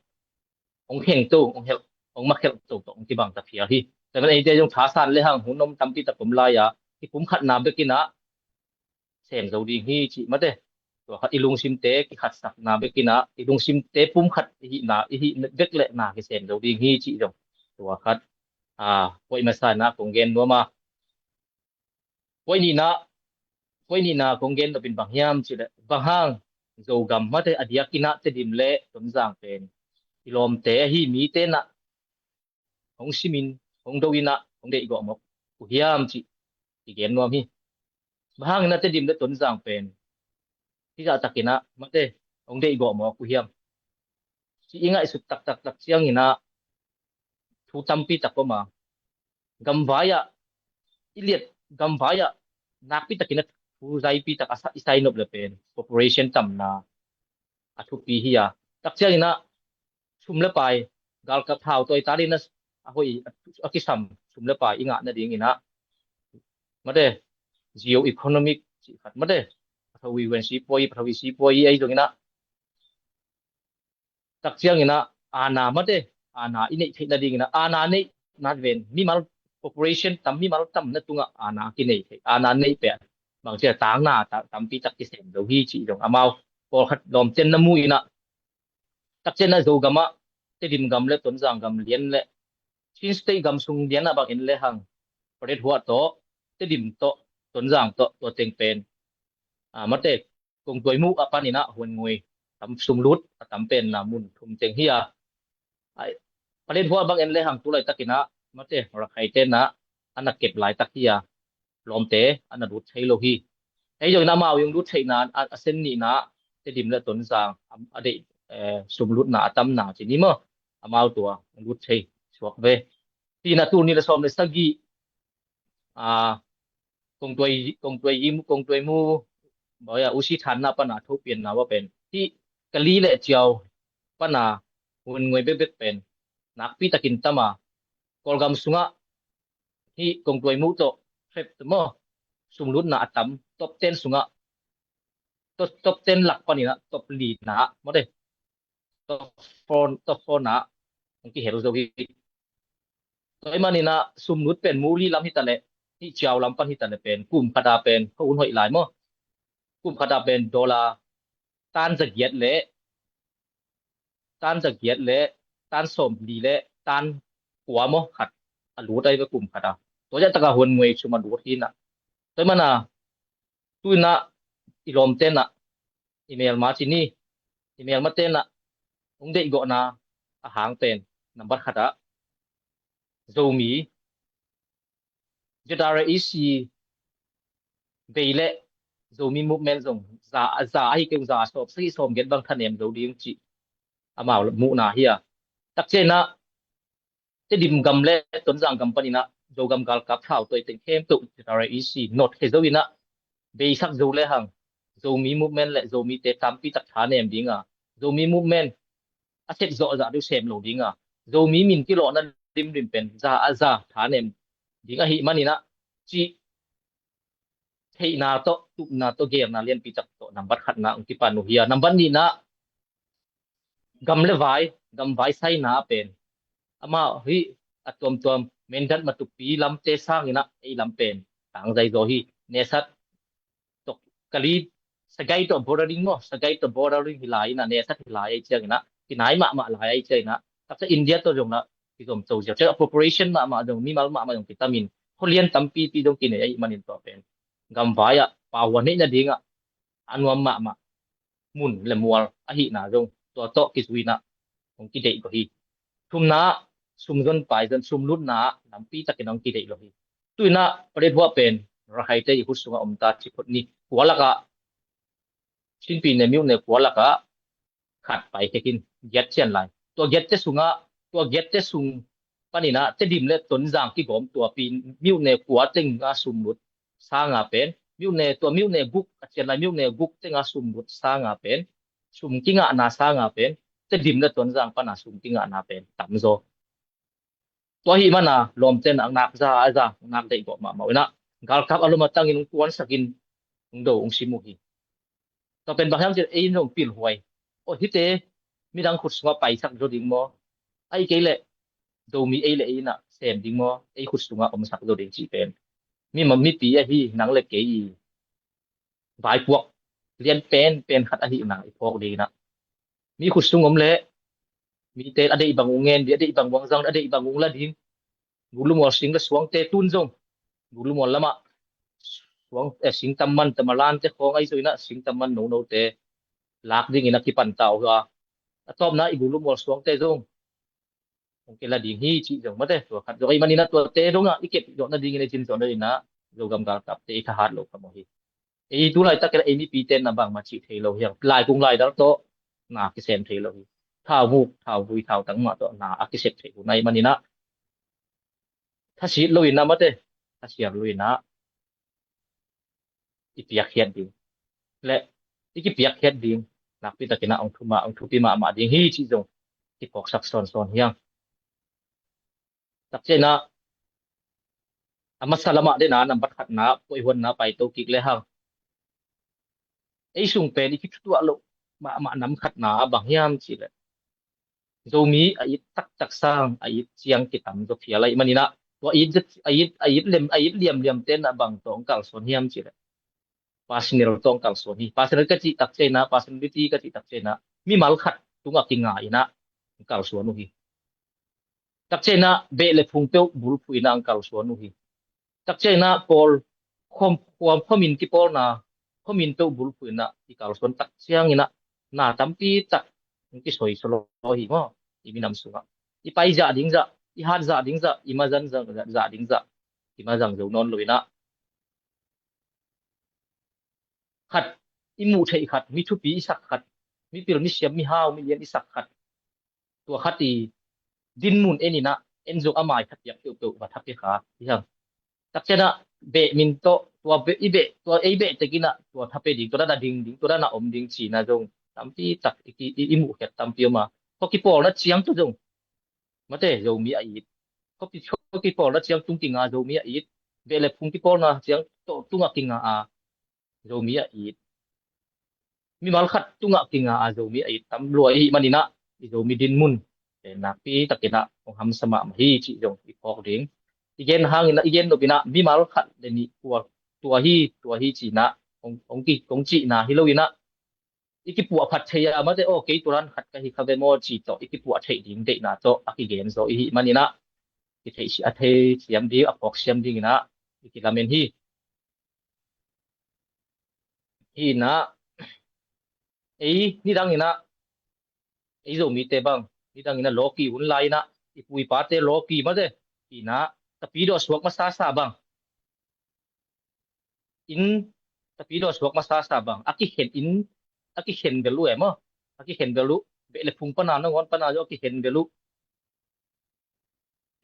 ong kheng to ong helh ong makhelh to tawh ong kibang ta phial hi. Tua man eite zong thasan lehang hun om tampi tak om lai-a kipumkhatna bekinah sem zo ding hi cih mate. Tua khat i lungsimte kikhatsakna bekinah i lungsimte pumkhat i hihna i hih bek leh na kisem zo ding hi cih zong tua khat a, puaih masa inah kong gen nuam a. Puaih nihna, puaih nihna kong gen nopin bang hiam cih leh bang hang Zogam mate a diakinah Tedim le Tonzang pen i lawmte ahi mite nah hong simin hong do inah hong deihgawh mawk uh hiam cih i gen nuam hi. Bang hangin a Tedim le Tonzang pen hizahtakinah mate hong deihgawh mawk uh hiam cih i ngaihsut taktaktak cianginah thu tampi tak om a, gamvai-ah i liat gamvai-ah nakpi takinah thu zaipi tak a sa- i sai nop le pen population tamna a thupi hi a. Takcianginah sum le pai, galkap thautawi talinah a hoih a kisam sum le pai i ngah nadinginah mate geo economic cih khat mate pathawi wen sipuayi pathawi sipuayi ahi zonginah Tak ciangin ah aana mate, aana i neih theih nadingin ah aana neih nat ven mimal population tam, mimal tam na tungah aana kinei theih, aana neih peh bang cia tangna ta- tampi tak kisem zo hi cih zong amau pawlkhat lawmten na mu in ah, tak ciangin ah Zogam ah Tedim gam le Tonzang gam lian le Chin State gam sung lian ah bang en le hang Paletwa tawh, Tedim tawh, Tonzang tawh, tua teng pen a mate Kongtuai muh a panin ah Huan Ngui tam sumlut a tam pen na mun thum teng hi a. Ai, Paletwa bang en le hang tu laitakin ah mate Rakhaite na a na kep laitak hi a, lawmte a na lut thei lo hi. Hei zongin amau i hong lut theihna a, a sen nihna Tedim le Tonzang a, a deih, eh, sumlutna a tamna ci ni maw, amau tua hong lut thei suak ve. Tina tul nih le sawm le sagih a, Kongtuai, Kongtuai yi mu, Kongtuai mu, bawia usi thanna pana thopianna wa pen hi, Kali le Ciau pana Huan Ngui bekbek pen nakpi takin tama, Kawlgam sungah hi Kongtuai mu tawh hrep maw, sumlutna a tam, top ten sungah, top, top ten lak panin ah top lina mawte, top four, top four na hong kihel zo hi. Tua hi manin ah sumlut pen muli lam hi ta leh, hi Ciau lam pan hi ta leh pen kum khata pen kho un hoih lai maw. Kum khata pen dollar tan zagiat le tan zagiat le tan sawmli le tan kua maw khat a lut ai ve kum khata. Tua ziah taka Huan Ngui sum a lut hi na. Tua hi mana tuina i lawmte na i melma ci ni, i melmate na hong deihgawhna a hang pen nambat khata Zomi ZRA EC bei le Zomi movement zong za, za ahi kei za sawm sagih sawm giat bang thanem zo ding ci amau muhna hi a. Tak ciangin ah Tedim gam le Tonzang gam panin ah Zogam galkap thau tuai teng khempeuh ZRA EC not khe zo in ah beisak zo le hang Zomi movement le Zomite tampi tak thanem ding a, Zomi movement a set zawh zah deuh sem lo ding a, Zomi min kilawhna limlim pen za a za thanem ding ahi manin ah cih theihna tawh, tupna tawh, geelna lianpi tak tawh nambat khatna hong kipan uh hi a. Nambat nihna gam le vai, gam vai saina pen amah hi a tuamtuam Mindat Matupi lamte sangin ah ei lam pen tangzai zaw hi. Nesat tawh Kali, Sagaing tawh bordering maw, Sagaing tawh bordering hi lai in ah, Nesat hi lai ai ciangin ah, kinai mahmah lai ai ciangin ah, taksa India tawh zong na kizom co ziau. Ciang population mahmah zong, mimal mahmah zong kitamin, khualian tampipi zong kinei ahi manin tua pen gam vai ah pauhuan neih nadingah a nuam mahmah mun le mual ahihna zong tua tawh kizui in ah hong kideih lo hi. Thumna, sumzon paizon, sumlutna lampi takin hong kideih lo hi. Tuina Paletwa pen Rakhaite i khut sungah om ta ci phot ni. Kua lakah, Chin pyine myone kua lakah khat pai khekin giat cian lai. Tua giatte sungah, tua giatte sung panin ah Tedim le Tonzang kigawm tuapi myone kua teng a sumlut sanga pen, myone, tua myone guk a cian lai, myone guk teng a sumlut sanga pen, sum kingahna sanga pen Tedim le Tonzang pana sum kingahna pen tamzaw. Tua hi mana lawmten a nak za a za, nak deihgawh mahmah uh in ah galkap a lom a tangin hong kuansakin hong do hong sim uh hi. Tua pen bang hiam cih ei in zong pilhuai, aw hite midang khut sungah paisak zo ding maw, ahi kei leh Zomi ei le ei in ah sem ding maw, ei khut sungah omsak zo ding cih pen mi ma mipi ahi nang le kei i vaipuak lian pen pen khat ahihna i phawk ding in ah, mi khut sung om leh mite a deih bang uh ngen ding, a deih bang uh zang, a deih bang uh la ding. Gulumawl sing le suangte tun zong Gulumawl lamah suang, eh, sing tamman, tamalante khawng ahi zo in ah sing tamman nonote lak dingin a kipan ta uh a, a tawpna i Gulumawl suangte zong hong kila ding hi cih zong mate, tua khat zong ahi manin ah tuate dongah i kep zawh nadingin, i cin zawh nadingin ah Zogam galkapte i thahat lo kha maw hi. Ei tu laitak in ei mipite na bangmah cih thei lo hi hang. Laikung laidal tawh na kisem thei lo hi. Thauvuk, thauvui, thautang mah tawh na a kisep thei uh na ahi manin ah thasit lo in ah mate, thasiar lo in ah i piakkhiat ding le i kipiakkhiat ding nakpi takin ah hong thuma, hong thupi mahmah ding hi cih zong kiphawksak sawnsawn hi hang. Tak ciangin ah a masa lamah dena nambat khatna poihuanna paito kik le hang. Ei sung pen i kithutuah loh mahmah nam khatna bang hiam cih leh Zomi a it taktak sang a it ciang kitam zaw phial ahih manin ah, tua it, a it, a it lem, a it liamliam ten ah bang tawh hong kalsuan hiam cih leh, personal tawh hong kalsuan hi. Personal ka cih tak ciang ah, personality ka cih tak ciang ah, mimal khat tungah kinga in ah hong kalsuan uh hi. Tak ciang ah beh le phung peuh bulphuh in ah hong kalsuan uh hi. Tak ciang ah pawl, khuam, khuam, khuamin kipawlna, khuamin peuh bulphuh in ah i kalsuan tak ciangin ah na tampi tak hong kisoisaw lo hi maw, i minam sungah. I pai zah ding zah, i hat zah ding zah, i mazang zah, zah ding zah, i mazang zo nawn lo in ah, khat i muh theih khat, mi thupi i sak khat, mi pil mi siam, mi hau mi lian i sak khat, tua khat i dinmun en in ah, en zong a mai khat piak peuhpeuh va tha pia kha i hang. Tak ciang ah beh min tawh, tua beh, i beh, tua ei beh tek in ah tua tha pia ding, tua dan a ding ding, tua dan a om ding cihna zong tampi tak i, i, i muh khiat tampi om a. Khua kipawlna ciang tawh zong, mate, Zomi a it. Khua ki, khua kipawlna ciang tung kinga Zomi a it. Beh le phung kipawlna ciang tawh tungah kinga a Zomi a it. Mimal khat tungah kinga a Zomi a it tam lua i hih manin ah, i Zomi dinmun, eh, nakpi takin ah hong hamsa mahmah hi cih zong i phawk ding. I gen hangin ah, i gen nop in ah, mimal khat le nih tua, tua hi, tua hi cih in ah hong, hong ki, hong cihna hi lo in ah, i kipuah phat thei a, mate, aw, kei tua dan khat ka hi kha ve maw cih tawh i kipuah theih ding deihna tawh a kigen zaw i hih manin ah, kitheih si, a thei siam ding, a phawk siam dingin ah i kilamen hi. Hi in ah, ei nidang in ah, ei Zomite bang, nidang in ah lawki hun lai in ah, i pu i pate lawki, mate, hi in ah, Tapidaw suak masasa bang, in, Tapidaw suak masasa bang a kikhen in, a kikhen bel uh e maw, a kikhen bel uh, beh le phung pana, nangawn pana zong a kikhen bel uh.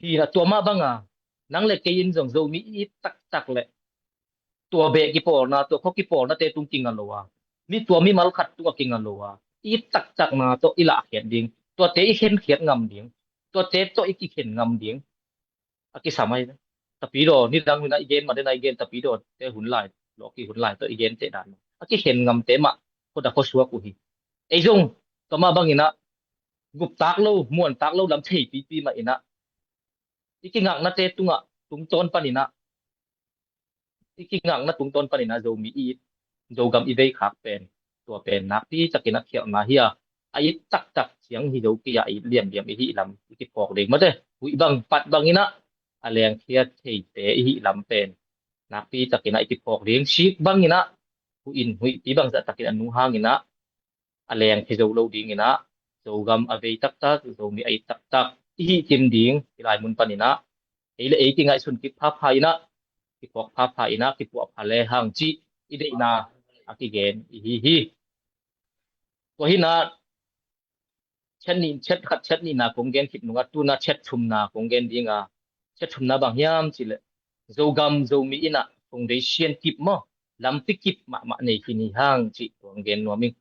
Hi in ah, tua mah bang a, nang le kei in zong Zomi i it taktak leh tua beh kipawlna, tua khua kipawlnate tung kinga lo a, mi, tua mimal khat tungah kinga lo a, i it taktakna tawh i lahkhiat ding, tuate i khenkhiat ngam ding, tuate tawh i kikhen ngam ding a kisam ahi. Tapidaw, nidang in ah i gen mah den a i gen, Tapidawte hun lai, lawki hun lai tawh i gen teh dan a kikhen ngamte mah khuada khuasuak uh hi. Ei zong tua mah bangin ah guptak lo, muantak lo lam theipipi mah in ah, i kingaknate tungah, tungtawn panin ah, i kingakna tungtawn panin ah Zomi i it, Zogam i vei khak pen, tua pen nakpi takin a khialhna hi a, a it taktak ciang hi zo kei a, a it liamliam i hih lam i kiphawk ding, mate, huih bang, pat bangin ah a lengkhia theite i hih lam pen nakpi takin ah i kiphawk ding. Sik bangin ah huih in, huihpi bangzah takin a nung hangin ah a lengkhia zo lo dingin ah, Zogam a vei taktak, Zomi a it taktak i hih kim ding, i lai mun panin ah ei le ei kingaihsun kip phapha in ah, kiphawk phapha in ah, kipuah pha le hang cih i deihna a kigen i hi hi. Tua hi in ah, chet nih, chet khat, chet nihna kong gen khit nungah, tu in ah chet thumna kong gen ding a, chet thumna bang hiam cih leh, Zogam Zomi in ah foundation kip maw, lampi kip mahmah nei khin hi hang cih tua kong gen nuam ing.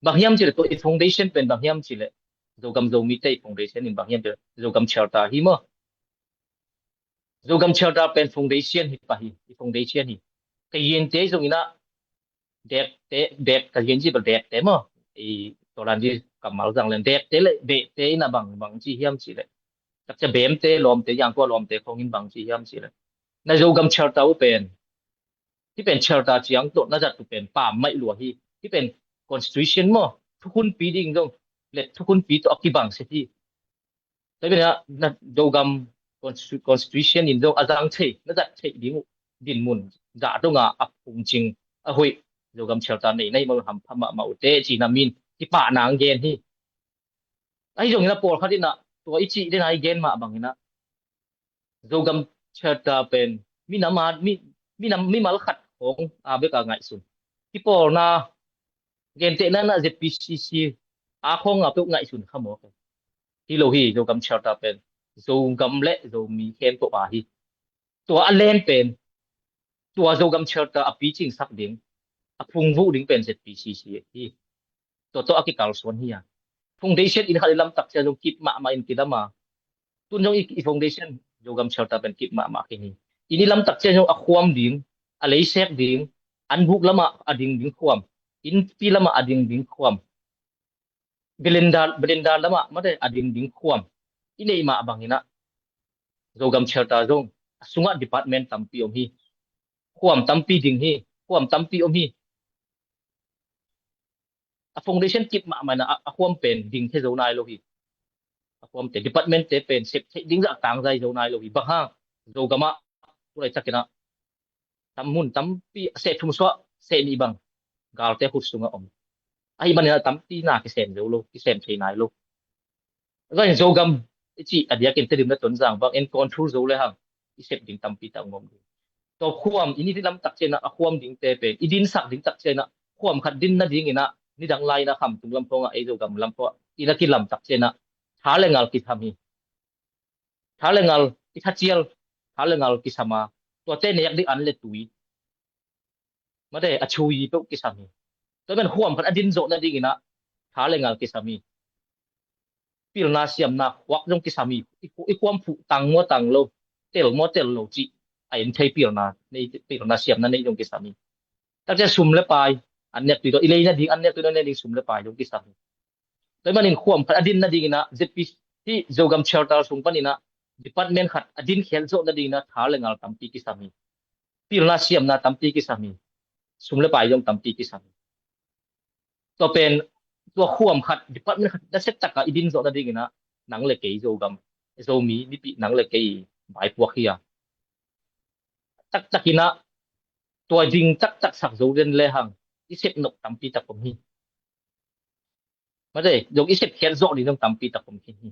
Bang hiam cih leh, tua i foundation pen bang hiam cih leh, Zogam Zomite i foundation in bang hiam cih leh, Zogam Charter hi maw. Zogam Charter pen foundation hi pah hi, i foundation hi. Ka yente zong in ah, dekte, dek, ka yen ci bel dekte maw, i, tua dan ci kammal zang leng, dekte le behte in ah bang, bang ci hiam cih leh, takcia bemte, lawmte, yangkua lawmte khawng in bang ci hiam cih leh, na Zogam Charter uh pen, hih pen Charter ciang tawh na zat uh pen pammaih lua hi. Hih pen constitution maw, thukhunpi ding zong le thukhunpi tawh a kibang set hi. Tua hi a, na Zogam constitu-, constitution in zong a zang thei, na zat theih ding uh dinmun zah donga a phungcing a hoih Zogam Charter nei na hih mah uh hampha mahmah uh teh cihna min kipahna ang gen hi. Ahi zongin a pawlkhat in ah tua i cih den a i gen mah bangin ah Zogam Charter pen minam a, mi, minam, mimal khat khawng a bek a ngaihsun. Kipawlna gentehna in ah Z P C C a khawng a peuh ngaihsun kha mawk hi lo hi. Zogam Charter pen Zogam le Zomi khempeuh a hi. Tua a len pen, tua Zogam Charter a picingsak ding, a phungvuh ding pen Z P C C hi. Tua tawh a kikalsuan hi a. Foundation in khat i lamtak cia zong kip mahmah in kilam a. Tun zong i, i foundation Zogam Charter pen kip mahmah khin hi. In i lamtak cia zong a khuam ding, a leisek ding, an buk lamah a ding ding khuam, innpi lamah a ding ding khuam, Belinda, Belinda lamah mate a dingding khuam i neih mah banginah Zogam Charter zong a sungah department tampi om hi. Khuam tampi ding hi. Khuam tampi om hi. A foundation kip mahmah inah a khuam pen ding thei zo nai lo hi. A khuamte departmentte pen sep theih ding zah tangzai zo nai lo hi. Bang hang? Zogamah tulai takinah tam mun tampi a seh thum suah seh nih bang galte khut sungah om. Ahi maninah tampi na kisem zo lo, kisem thei nai lo. Zong Zogam i cih a diakin Tedim le Tonzang bang en control zo le hang i sep ding tampi tak ngom ding. Tua khuam i ni lam tak cianah a khuam dingte pen i dinsak ding tak cianah khuam khat din nadinginah nidang lai-inah Khamtung lam phuangah ei Zogam lam phuangah i na kilam tak cianah tha le ngal kisam hi. Tha le ngal i thacial, tha le ngal kisam a, tuate nek ding an le tui mate a chui peuh kisam hi. Tua man khuam khat a din zawh nadinginah tha le ngal kisam hi. Pilna siamna khuak zong kisam hi. I khuam phuh tang maw tang lo, tel maw tel lo cih a en thei pilna nei, pilna siamna nei zong kisam hi. Takcia sum le pai an nek tui tawh i lei nading an nek tui tawh ne ding sum le pai zong kisam hi. Tua manin khuam khat a din nadinginah Z P C Zogam Charter sung paninah department khat a din khiat zawh nadinginah tha le ngal tampi kisam hi. Pilna siamna tampi kisam hi. Sum le pai zong tampi kisam hi. Tua pen tua khuam khat department khat na set takah i din zawh nadinginah nang le kei Zogam, Zomi mipih nang le kei vaipuak hi a. Taktakinah tua ding taktak sak zo den le hang i sep nop tampi tak om hi. Mate zong i sep khiat zawh ding zong tampi tak om khin hi.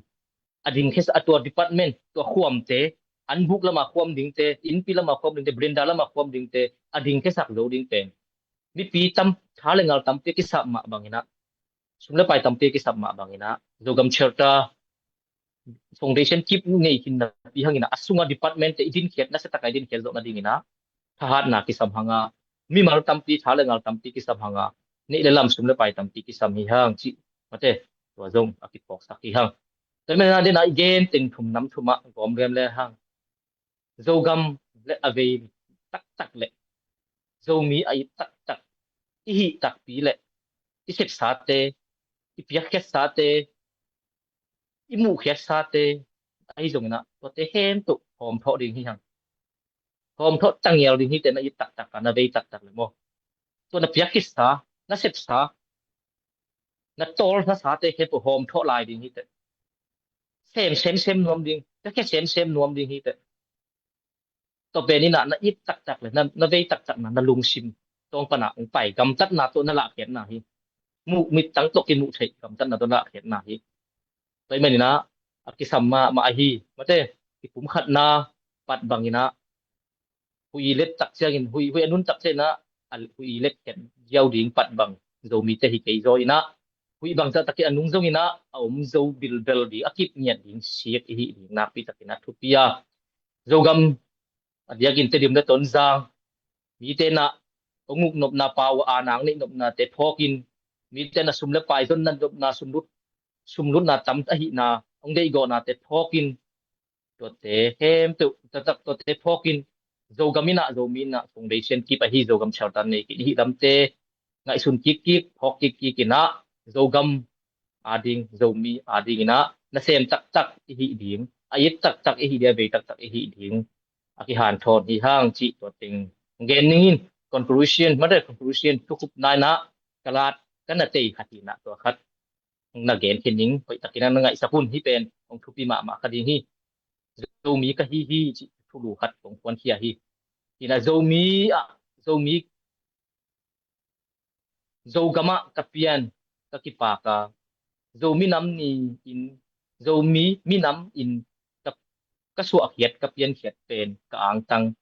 A ding khesa a tua department tua khuamte an buk lama khuam dingte, innpi lama khuam dingte, brenda lama khuam dingte a ding khesak zo ding pen mipi tam tha le ngal tampi kisap mah banginah sum le pai tampi kisap mah banginah Zogam Charter foundation kip nei khin napi hanginah a sunga departmentte i din khiat na setaka i din khiat zawh nadinginah thahatna kisam hanga mimal tampi tha le ngal tampi kisam hanga neih le lam sum le pai tampi kisam hi hang cih mate tua zong a kiphawksak hi hang. Tua mena dena i gen teng thum nam thumah gawm riam le hang Zogam le a vei taktak le Zomi a it taktak i hih takpi le i sepsate i piakkhiatsate i muhkhiatsate ahi zonginah tuate hemtoh hawmthawh ding hi hang. Hawmthawh tangial ding hi teh na it taktak a na vei taktak le maw tua na piakkhitsa na sepsa na tawl na sate hemtoh hawmthawh lai ding hi teh. Sem semsem nuam ding, ka khia semsem nuam ding hi teh. Tua peninah na it taktak le na vei taktakna na lungsim tawng pana ong pai gamtatna tawh na lahkhiatna hi. Muh mittang tawh kimuh theih gamtatna tawh na lahkhiatna hi. Tua i maninah a kisam mahmah ahi mate i pumkhatna pat banginah huih i let tak ciangin huih huih a nun tak cianginah a huih i let khiat ziau ding pat bang Zomite hi kei zaw inah huih bangzah takin a nung zonginah a om zo bilbel ding a kip ngiat ding sik i hih ding nakpi takinah thupi a Zogam a diakin Tedim le Tonzang mite na ong uk nopna pau a nang neih nopnate phawkin mite na sum le pai zonna nopna sumlut sumlutna tam ahihna ong deihgawhnate phawkin tuate hemteuh taktak tuate phawkin Zogam inah Zomi inah foundation kip ahi Zogam shelter nei kik i hih lamte ngaihsun kikkik phawk kikkik inah Zogam ading Zomi ading inah nasem taktak i hih ding a it taktak i hih ding a vei taktak i hih ding a kihanthawn hi hang cih tua teng gen ningin conclusion mate conclusion thukhup nainah ka lat ka na tei khat hinah tua khat na gen khin ning hoih takin na ngaihsak un hi pen hong thupi mahmah ka ding hi. Zomi ka hi hi cih thulu khat kong puankhia hi. Hinah Zomi ah Zomi Zogamah ka pian ka kipaka Zomi nam ni in Zomi minam in ka, ka suahkhiat ka piankhiat pen ka angtang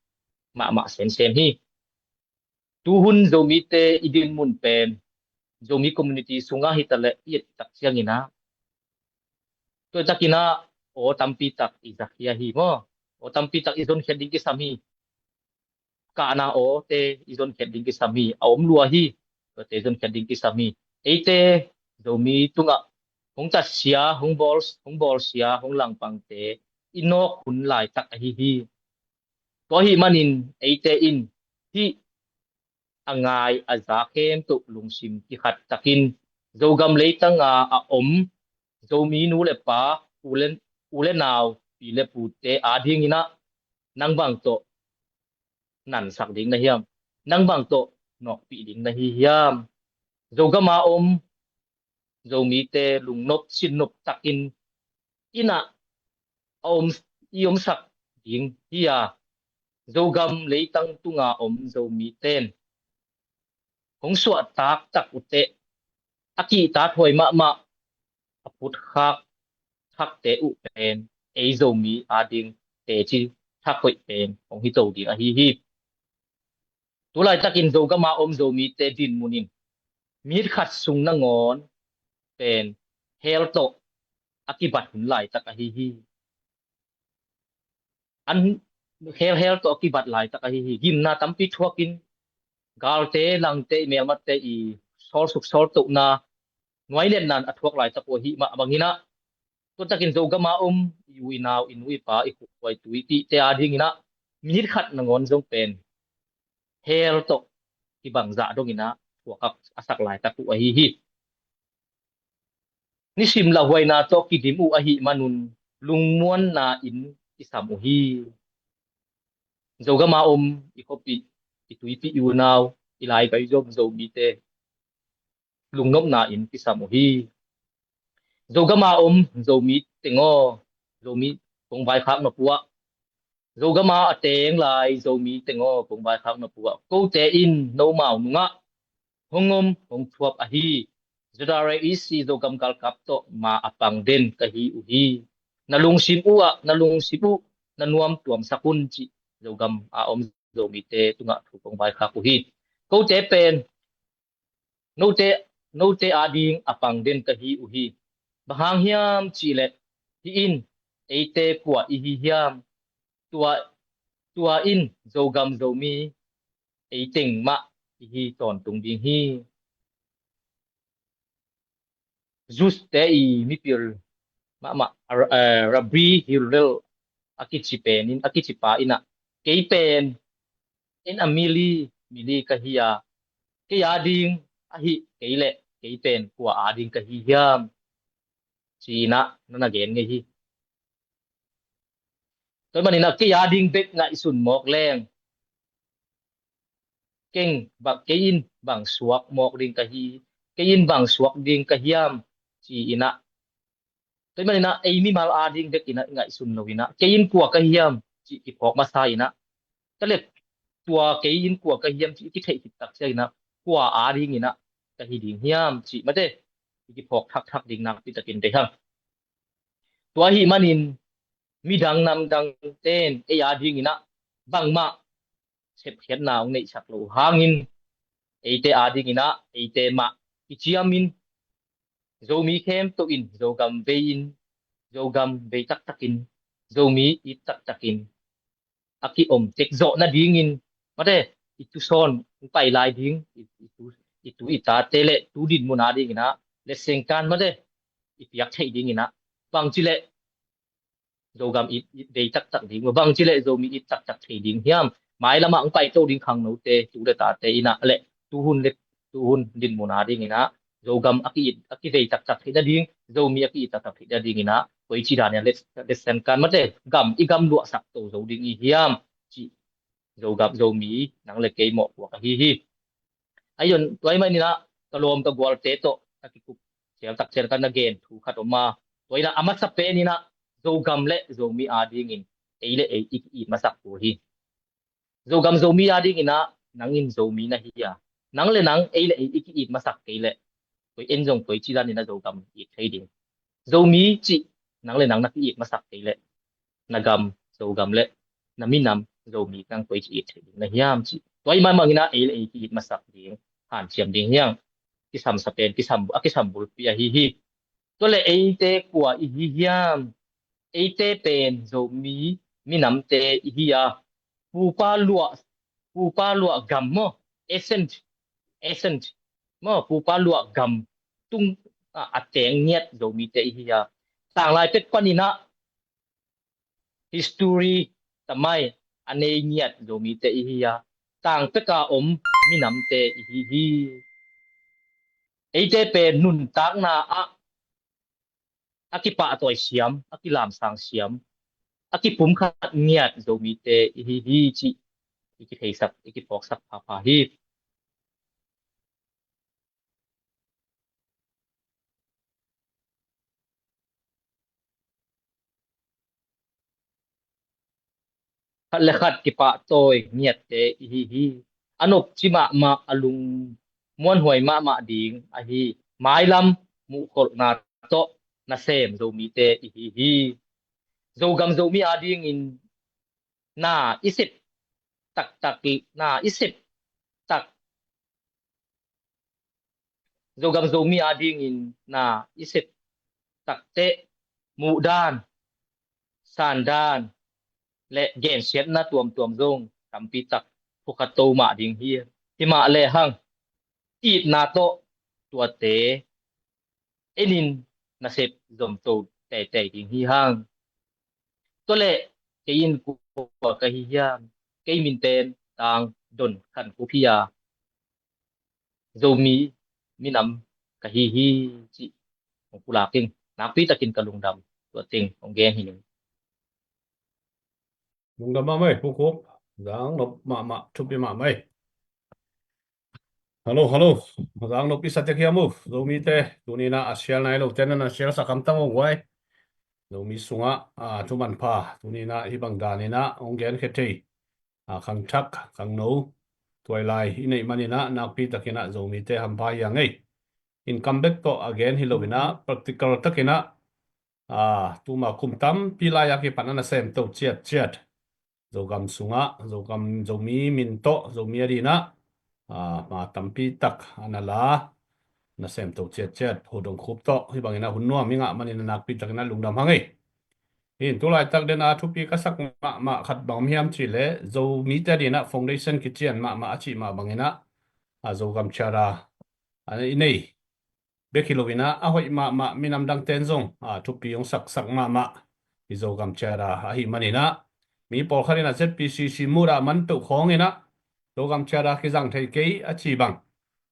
mahmah semsem hi. Tuhun Zomite i dinmun pen Zomi community sungah hitaleh i et tak cianginah tua takinah aw tampi tak i zakhia hi maw? Aw tampi tak i zonkhiat ding kisam hi. Kahna awte i zonkhiat ding kisam hi. A om lua hi. Tuate i zonkhiat ding kisam hi. Eite Zomi tungah hong tatsia hong bawl hong bawlsia hong langpangte i nawk hun laitak ahi hi. Tua ahih manin eite in hih a ngai a za khempeuh lungsim kikhat takin Zogam leitanga a om Zomi nu le pa, u le, u le nau, pi le pute adingin ah nang bang tawh nansak ding na hiam? Nang bang tawh nawkpih ding na hi hiam? Zogama om Zomite lungnop sinnop takin inn ah a om, i omsak ding hi a, Zogam leitang tunga om Zomite in hong suahtak tak uh teh, a kihtak huai mahmah, a phutkhak thakte uh pen ei Zomi ading teci thak hoih pen hong hi to ding ahi hi. Tu laitakin Zogama om Zomite dinmun in minit khat sung nangawn pen hell tawh a kibat hun laitak ahi hi. An hell, hell tawh a kibat laitak ahi hi. Gimna tampi thuakin galte, langte, i melmate i sawlsuk sawltohna, nuainetna a thuak laitak uh ahi mah bangin ah, tua takin Zogama om i u i nau, i nu i pa, i khuai tu i pite adingin ah minit khat nangawn zong pen hell tawh kibangzah dongin ah thuak a sak laitak uh ahi hi. Nisim lauhuaina tawh kidim uh ahih manun lungmuanna in kisam uh hi. Zogama om i khuapih, i tuipih, i unau, i laivai zom Zomite lungnopna in kisam uh hi. Zogama om Zomi teng aw, Zomi kong vaikhak nop uh ah, Zogama a teng lai Zomi teng aw, kong vaikhak nop uh ah, kote in nomau nungah hong om hong thuap ahi Z R A E C Zogam galkap tawh ma a pang den ka hi uh hi. Na lungsim uh ah, na lungsim uh na nuam tuamsak un, cih Zogam a om Zomite tungah thu kong vaikhak uh hi. Kote pen note, note ading a pang den ka hi uh hi. Bang hang hiam cihleh, hih in eite kua i hi hiam? Tua, tua in Zogam Zomi ei teng mah i hi tawntung ding hi. Jews te i mipil mahmah, eh, Rabbi Hillel a kici pen in, a kici pa in ah, kei pen in a mili, mili ka hi a, kei ading ahi kei leh kei pen kua ading ka hi hiam, ci-in ah na na gen ngei hi. Tua ahih manin ah kei ading bek ngaihsun mawk leng, keng bang, kei in bang suak mawk ding ka hi, kei in bang suak ding ka hiam, ci-in ah. Tua ahih manin ah ei mimal ading bek in ah i ngaihsun lo in ah, kei in kua ka hiam cih kiphawk masa in ah, tua leh tua kei in kua ka hiam cih i kitheih khit tak ciangin ah, kua adingin ah ka hi ding hiam cih mate i kiphawk thakthak ding nakpi takin deih hang. Tua ahih manin midang namdangte in ei adingin ah bangmah sepkhiatna hong neihsak loh hangin, eite adingin ah eite mah kiciamin, Zomi khempeuh in Zogam vei in, Zogam vei taktakin, Zomi it taktakin a kiom tek zawh nadingin, mate, i tusawn hong pai lai ding, i, i tu, i tu i tate le tu dinmun adingin ah letsengkan, mate, i piak theih dingin ah, bangci leh Zogam it, it vei taktak ding, bangci leh Zomi it taktak thei ding hiam? Mailamah hong paito ding khangnote, tu le tate in ah le tuhun le tuhun dinmun adingin ah Zogam a ki-it, a kivei taktak theih nading, Zomi a ki-it taktak theih nadingin ah koici danin ah let, letsengkan, mate, gam i gam luahsak to zo ding i hiam, cih Zogam, Zomi nang le kei mawhpuak ahi hi. Ahi zong tua ahih manin ah ka lawm ka gualte tawh ka kikup cial tak cial ka na gen thu khat om a, tua in ah a masa pen in ah Zogam le Zomi adingin ei le ei i ki-it masak kul hi. Zogam Zomi adingin ah nang in Zomi na hi a, nang le nang ei le ei i ki-it masak kei leh, koi en zong koici danin ah Zogam it thei ding? Zomi cih nang le nang na ki-it masak kei leh, na gam Zogam le na minam Zomi nang koici it thei ding na hiam cih. Tua ahih manin ah ei le ei ki-it masak ding, hanciam ding hi hang. Kisam sa pen, kisam, a kisam bulpi ahi hi. Tua leh eite kua i hi hiam? Eite pen Zomi minamte i hi a, pupa luah, pupa luah gam maw, ancient, ancient maw, pupa luah gam tung, a, a teng ngiat Zomite i hi a, tanglai pek panin ah history tamai a nei ngiat Zomite i hi a, tang peka om minamte i hi hi. Eite pen nuntakna ah a kipahtawi siam, a kilamsang siam, a kipumkhat ngiat Zomite i hi hi cih i kitheisak, i kiphawksak phapha hi. Khat le khat kipahtawi ngiatte i hi hi. A nopci mahmah, a lung muanhuai mahmah ding ahi mailam muhkholhna tawh nasem Zomite i hi hi. Zogam Zomi adingin na i sep taktak, na i sep tak Zogam Zomi adingin na i sep takteh muhdan, sandan le gensiatna tuamtuam zong tampi tak phukhat to mah ding hi. Himah lehang itna tawh tuate enin nasep zomto teitei ding hi hang. Tua leh kei in kua ka hi hiam? Kei minten Tang Don Khan Khup hi a, Zomi minam ka hi hi cih hong pulak ing. Nakpi takin ka lungdam, tua teng hong gen hi ning. Lungdam mahmah ei, Pu Khup. Zang nop mahmah, thupi mahmah ei. Hello, hello. Zang nop i sa tek hiam uh? Zomite, tuni-in ah a sial nai lote na na sial sak hamtang uh guai. Zomi sungah, a, thu manpha, tuni-in ah hih bang danin ah hong genkhia thei, a, khangthak, khangno, tuailai i neih manin ah nakpi takin ah Zomite hampha hi hang ei. In kam bek tawh a gen hi loin ah practical takin ah, a, tuma kum tampi lai a kipan a nasemto ciatciat Zogam sungah, Zogam, Zomi min tawh, Zomi adin ah, a, ma tampi tak a na la, nasemto ciatciat Pu Don Khup tawh hih bangin ah hun nuam i ngah manin ah nakpi takin ah lungdam hang ei. Hi in tu laitak den a thupi ka sak mahmah khat bang om hiam cih leh, Zomite adin ah foundation kician mahmah a cih mah bangin ah, a, Zogam Charter a, i nei bek hi loin ah, a hoih mahmah minam dangte'n zong, a, thupi hong saksak mahmah hi Zogam Charter ahih manin ah, mi pawlkhat in ah Z P C C mut ah man peuh khawng in ah Zogam Charter kizang thei kei a ci bang,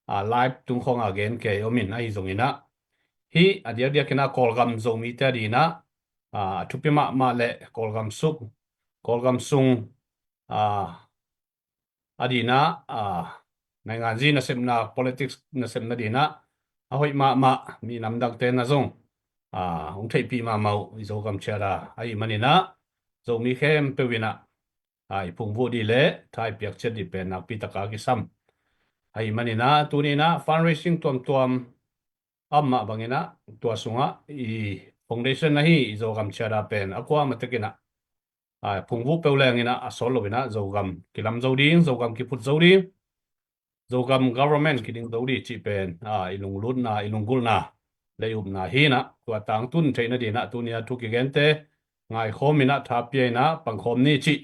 a, live tung khawng a gen kei om in, ahi zongin ah hih a diakdiakin ah Kawlgam Zomite adin ah, a, a thupi mahmah leh Kawlgam suk, Kawlgam sung, a, adin ah, a, nainganzi nasepna, politics nasepna din ah a hoih mahmah, minam dangte'n ah zong, a, hong theihpih mahmah uh hi Zogam Charter ahih manin ah, Zomi khempeuh in ah, a, i phungvuh dih leh tha i piak ciat dih pen nakpi tak a kisam ahih manin ah, tuni-in ah fundraising tuamtuam a om mah bangin ah, tua sungah i foundation ahi i Zogam Charter pen a kuamah tek in ah, a, phungvuh peuh leng in ah a sawt loin ah Zogam kilam zo ding, Zogam kiphut zo ding, Zogam government kiding zo ding cih pen, a, i lunglutna, i lunggulhna leh i upna hi in ah, tua tangtun theihna din ah tuni a thu kigente ngaikhawm in ah, tha pia in ah pangkhawm ni cih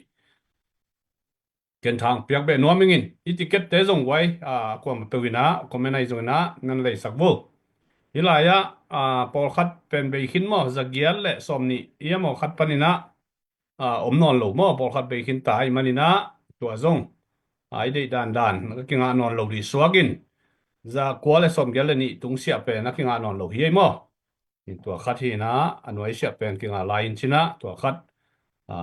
ken thang piak beh nuam ing in. I ticket-te zong guai, a, kuamah peuh in ah comment ahi zongin ah nan leisak vo. Hih lai-ah, a, pawlkhat pen bei khin maw, za giat leh sawmnih i a maw khat panin ah, a, om nawn lo maw, pawlkhat bei khin ta ahih manin ah, tua zong, a, i deih dandan a kingah nawn lo dih suak in, za kua leh sawmgiat leh nih tungsiah pen a kingah nawn lo hi ei maw. Tua khat hi in ah, a nuaisiah pen kingah lai in cin ah, tua khat, a,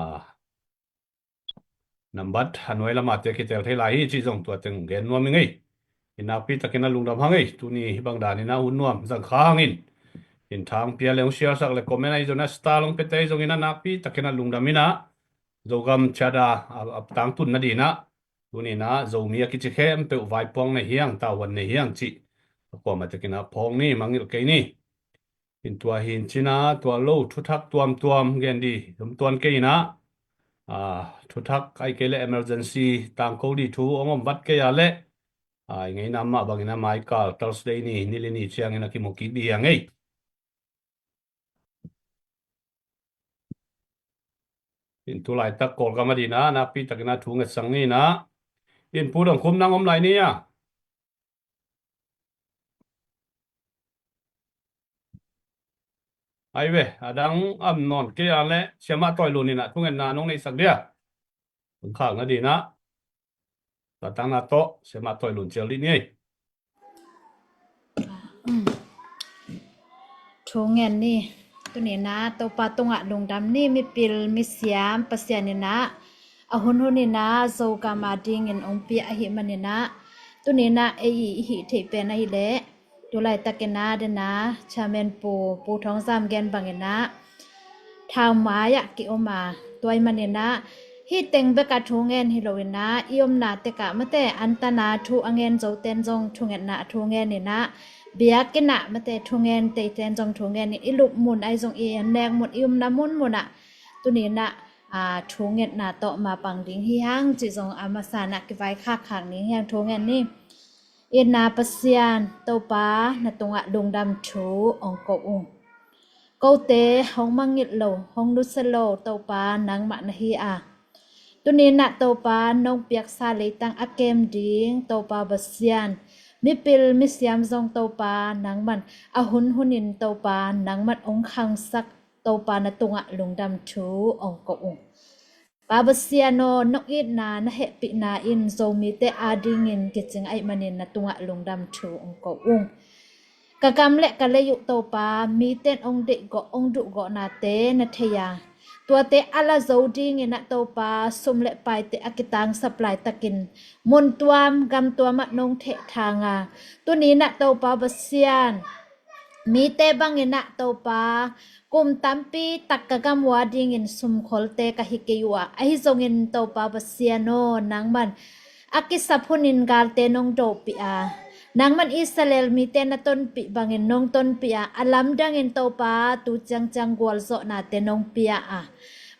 nambat a nuai lamah te kitel thei lai hi cih zong tua teng gen nuam ing ei. In nakpi takin ah lungdam hang ei. Tuni hih bang danin ah hun nuam zang kha hang in. In thang pia leh hong share sak leh comment ahi zongin ah, star hong piate ahi zongin ah nakpi takin ah lungdam in ah, Zogam Charter a, a tangtun nadin ah, tuni-in ah Zomi a kici khempeuh vaipuak nei hi hang, tavuan nei hi hang cih a kuamah takin ah phawk ni, mangngilh kei ni. In tua hi in cin ah, tua lo thuthak tuamtuam gen dih om tuan kei in ah, a, thuthak ahih kei leh emergency tangko dih thu hong om vat kei a leh, a, i ngeina mah bangin ah maikal Thursday ni, ni li ni ciangin ah kimu kik dih hi hang ei. In tu laitak Kawlgam adin ah nakpi takin ah thu ngetsang ni in ah, in Pu Don Khup nang om lai ni a. Ai ve, a dang a om nawn kei a leh Siamah Tawi Lun in ah thungetna nong neihsak dia. Hong khak nadin ah, tua tangna tawh Siamah Tawi Lun cial dih ni ei. Thu ngen ni. Tuni in ah Topa tungah lungdam ni. Mipil misiam Pasian in ah a hunhun in ah Zogam a dingin hong pia ahih manin ah, tuni in ah ei i hih theih pen ahih leh, tu laitakin ah den a Chairman Pu, Pu Thawng Zam gen bangin ah thau mai-ah ki-om a, tua ahih manin ah hih teng bek a thu ngen hi lo in ah, i omna tek ah mate antana thu a ngen zoten zong thungetna thu ngen in ah, biakinn ah mate thu ngen teiten zong thu ngen in, i lup mun ahi zong, i nek mun, i omna munmun ah tuni in ah, aa, thu ngetna tawh mapang ding hi hang cih zong a masa in ah kivaikhakkhak ning hi hang. Thu ngen ni. Itna Pasian Topa, na tungah lungdam thu hong ko ung. Kote hong mangngilh lo, hong nusia lo Topa nangmah na hi a, tuni in ah Topa nong piaksa leitang a kem ding Topa Pasian, mipil misiam zong Topa nangman a hunhun in Topa nangman hong khangsak Topa, na tungah lungdam thu hong ko ung. Pa Pasian aw, nong itna na hehpihna in Zomite a dingin kicing ahih manin na tungah lungdam thu hong ko ung. Ka gam le ka lei uh Topa, mite in hong deihgawh, hong duhgawhnate na thei a, tuate a la zo dingin ah Topa, sum le paite a kitangsap laitakin mun tuam gam tuam ah nong thehthang a, tuni in ah Topa Pasian, mite bangin ah Topa, kum tampi tak ka gam uh a dingin sumkholte ka hi kei uh a, ahi zongin Topa Pasian aw, nangman a kisap hunin galte nong dopih a, nangman Israel mite na tonpih bangin nong tonpih a, a lamdangin Topa tu ciangciang gualzawhnate nong pia a,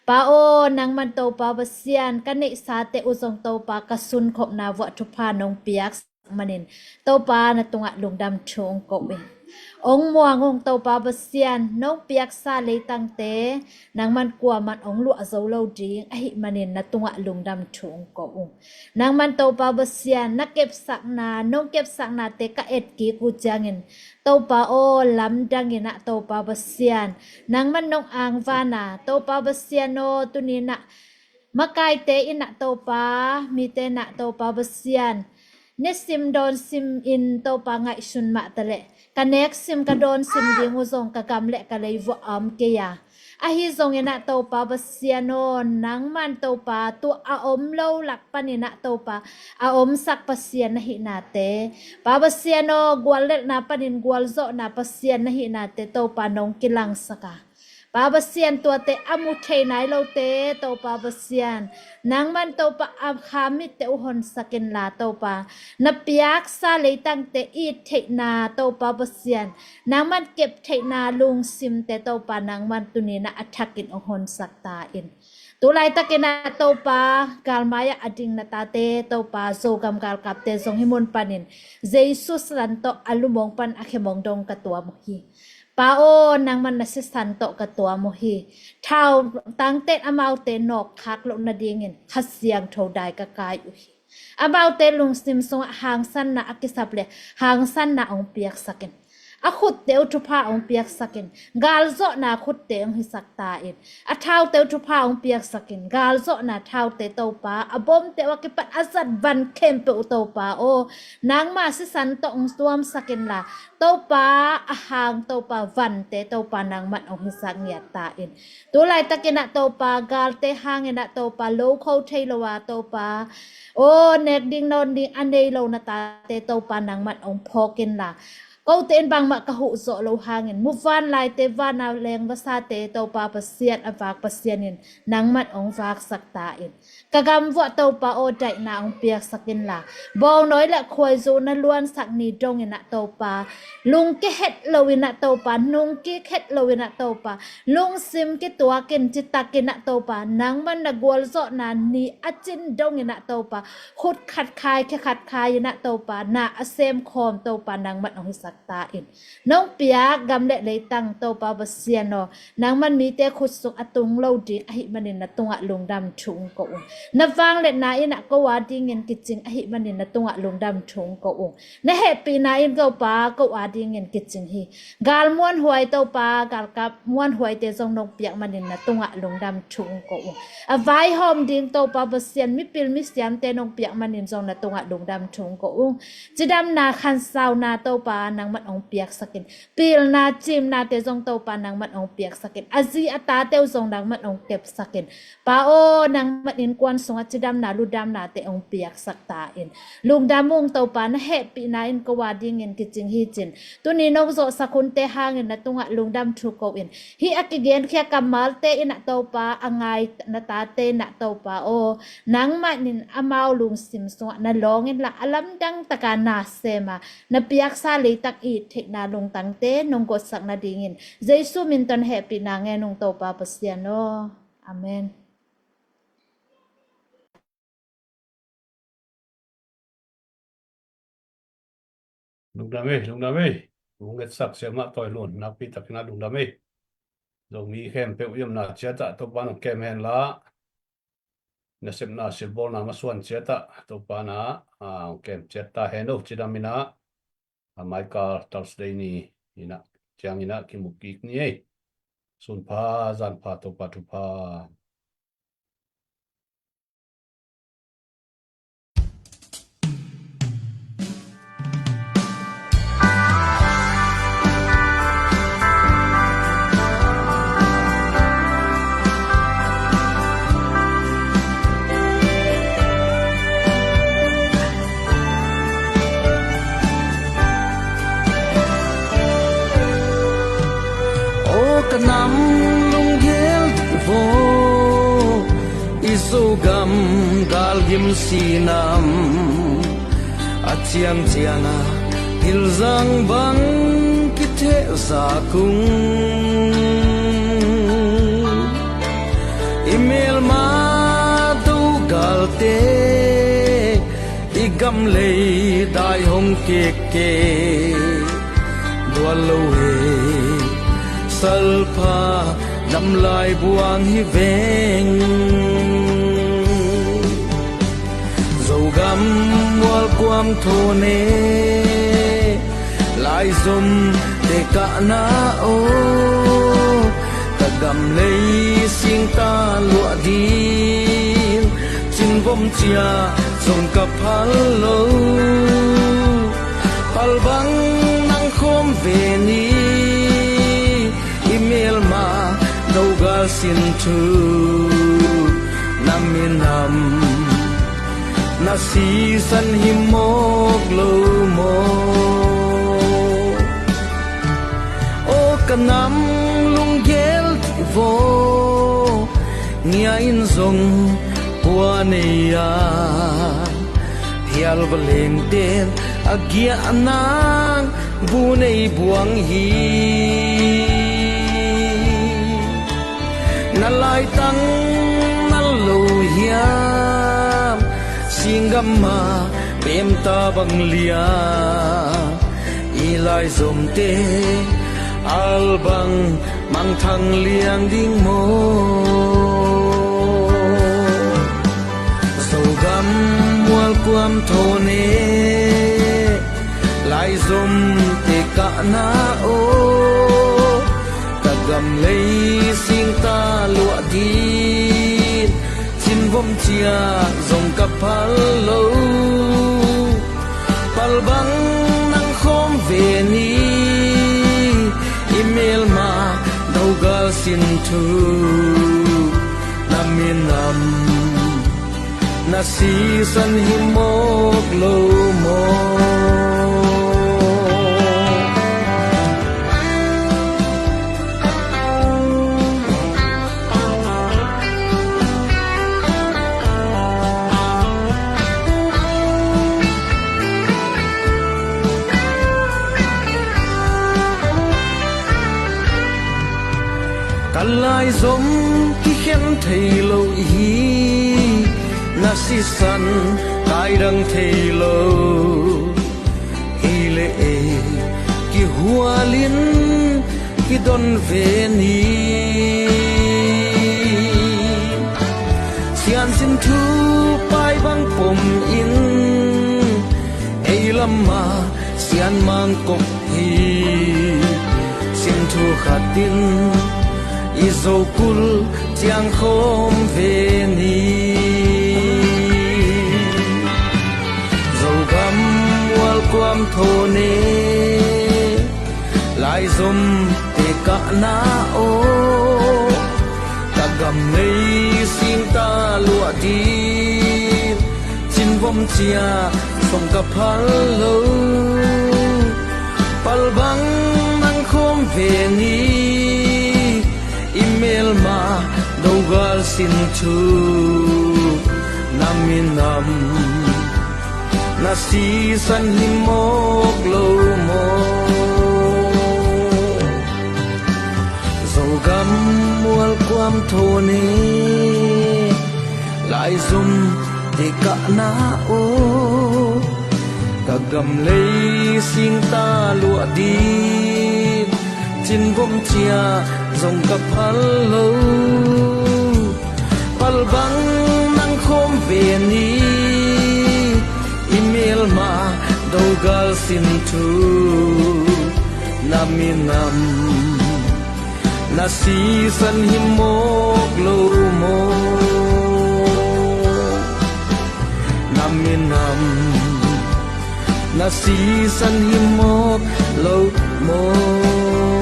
Pa aw, nangman Topa Pasian, ka neihsate uh zong Topa ka sunkhopna vuah thupha nong piak manin Topa, na tungah lungdam thu hong ko ung. Hong muang ung Topa Pasian, nong piaksa leitangte nangman kuaman hong luah zo lo ding ahih manin na tungah lungdam thu hong ko ung. Nangman Topa Pasian, na kepsakna, nong kepsaknate ka etkik uh ciangin Topa aw, lamdangin ah Topa Pasian, nangman nong angvan a, Topa Pasian aw, tuni in ah makaite in ah Topa, mite in ah Topa Pasian, ne sim dawn sim in Topa ngaihsun mah taleh, ka nek sim ka dawn sim ding uh zong ka gam le ka lei vuah a om kei a, ahi zongin ah Topa Pasian aw, nangman Topa tu a om lo lak panin ah Topa a omsak Pasian na hihnate, Pa Pasian aw, guallelhna panin gualzawhna Pasian na hihnate Topa nong kilangsak a, Pa Pasian, tuate a mu thei nai lote Topa Pasian, nangman Topa a kha mitte uh honsak inla Topa, na piaksa leitangte it theihna Topa Pasian, nangman kep theihna lungsimte Topa, nangman tuni in ah a thakin hong honsak ta in. Tu laitakin ah Topa, galmai-ah a ding na tate Topa, Zogam galkapte zong hih mun panin Jesu sisan tawh a lum hong pan a khem hong dong ka tuam uh hi. Pa aw, nangman na sisan tawh ka tuam uh hi. Thau tangten amaute nawkkhak loh nadingin Kha Siangtho dai ka kai uh hi. Amaute lungsim sungah hangsanna a kisap le hangsanna hong piaksak in, a khutte uh thupha hong piaksak in, galzawhna khutte hong hisak ta in, a thaute uh thupha hong piaksak in, galzawhna thaute Topa, a bomte uh a kipat a zat van khempeuh uh Topa aw, nangma sisan tawh hong tuamsak inla Topa, a hang Topa vante Topa nangman hong hisak ngiat ta in. Tu laitakin ah Topa, galte hangin ah Topa, lo kho thei lo a Topa aw, nek ding nawn ding a nei lo na tate Topa nangman hong phawk inla, kote in bangmah ka huh zawh loh hangin muvanlaite, vana leng vasate Topa Pasian, a vak Pasian in nangman hong vaksak ta in. Ka gam vuah Topa aw, daihna hong piaksak inla, bawngnawi le khuaizu na luansak ni dongin ah Topa, lungke het loin ah Topa, nungkik het loin ah Topa, lungsim kituakin citakin ah Topa, nangman na gualzawhna ni a cin dongin ah Topa, khut khat khai, khe khat khai in ah Topa, na a semkhawm Topa nangman hong hisak ta in. Nong piak gam le leitang Topa Pasian aw, nangman mite khut sung a tung lo ding ahih manin na tungah lungdam thu hong ko ung. Na vangliatna in ah ko a dingin kicing ahih manin na tungah lungdam thu hong ko ung. Na hehpihna in Topa ko a dingin kicing hi. Gal muanhuai Topa, galkap muanhuaite zong nong piak manin na tungah lungdam thu hong ko ung. A vaihawm ding Topa Pasian, mipil misiamte nong piak manin zong na tungah lungdam thu hong ko ung. Cidamna, khansauna Topa, na nangman hong piaksak in. Pilna cimnate zong Topa nangman hong piaksak in. A zi a tate uh zong nangman hong kepsak in. Pa aw, nangman innkuan sungah cidamna ludamnate hong piaksak ta in. Lungdam ung Topa, na hehpihna in ko a dingin kicing hi cin. Tuni nong zawhsak hunte hangin na tungah lungdam thu ko in. Hih a kigenkhia kammalte in ah Topa, a ngai na tate in ah Topa aw, nangmah in amau lungsim sungah na lawng inla a lamdang taka na sem a, na piaksa leitak i theihna lungtangte nong gotsak nadingin Jesu min tawh hehpihna ngen ung Topa Pasian aw. Amen. Lungdam ei, lungdam ei. Lungngetsak siamah Tawi Lun nakpi takin ah lungdam ei. Zomi khempeuh i omna ciatah Topa in hong kem henla, nasepna silbawlna masuan ciatah Topa in ah, ah, hong kem ciat ta hen aw. Cidam in ah, ah, Michael Thursday ni in ah, ciangin ah kimu kik ni ei. Sun pha, zan pha, Topa thupha. Aw ka nam lunggel dih vaw, i Zogam galgim sinam a ciangciang a hilzang bang kithehzak ung. I melma dogalte i gamlei dai hong kekke dual lo he, salpha damlai buang hi veng. Zogam mualkuam thawn e, laizom tekahna aw, ka gamlei singta luah ding, cinvom cia zong ka phal lo. Palbang nang khawm ve ni, i melma dogal sin thu na minam na sisan hi mawk lo maw? Aw ka nam lunggel dih vaw, ngia in zong kua nei a, phial va lengten a giah nang bu nei buang hi. Na laitang na lo hiam, singgam a pemta bang liam, i laizomte albang mangthang liang ding maw? Zogam mualkuam thawn e, laizom tekahna aw, ka gamlei singta luah ding, cinvom cia zong ka phal lo. Palbang nang khawm ve ni, i melma dogal sin thu na minam na sisan hi mawk lo maw? Ka laizom kikhen thei lo hi, na sisan kaidang thei lo hi leh ei kihualin kidon ve ni. Siansin thu pai bang pom in ei lamah sian mangkop hi. Sin thu khatin i Zokul ciang khawm ve ni. Zogam mualkuam thawn e, Aizom te kahna aw, ka gam lei singta luah ding, cinvom cia zong ka phal lo. Palbang nang khawm ve ni, i melma dogal sin thu na minam na sisan hi mawk lo maw? Zogam mual kuam thaw ne, laizom te kahna aw, ka gam lei singta luah ding, cinvom cia zong ka phal lo. Palbang nang khawm ve ni, i melma dogal sin thu na minam na sisan hi mawk lo maw? Na minam na sisan hi mawk lo maw?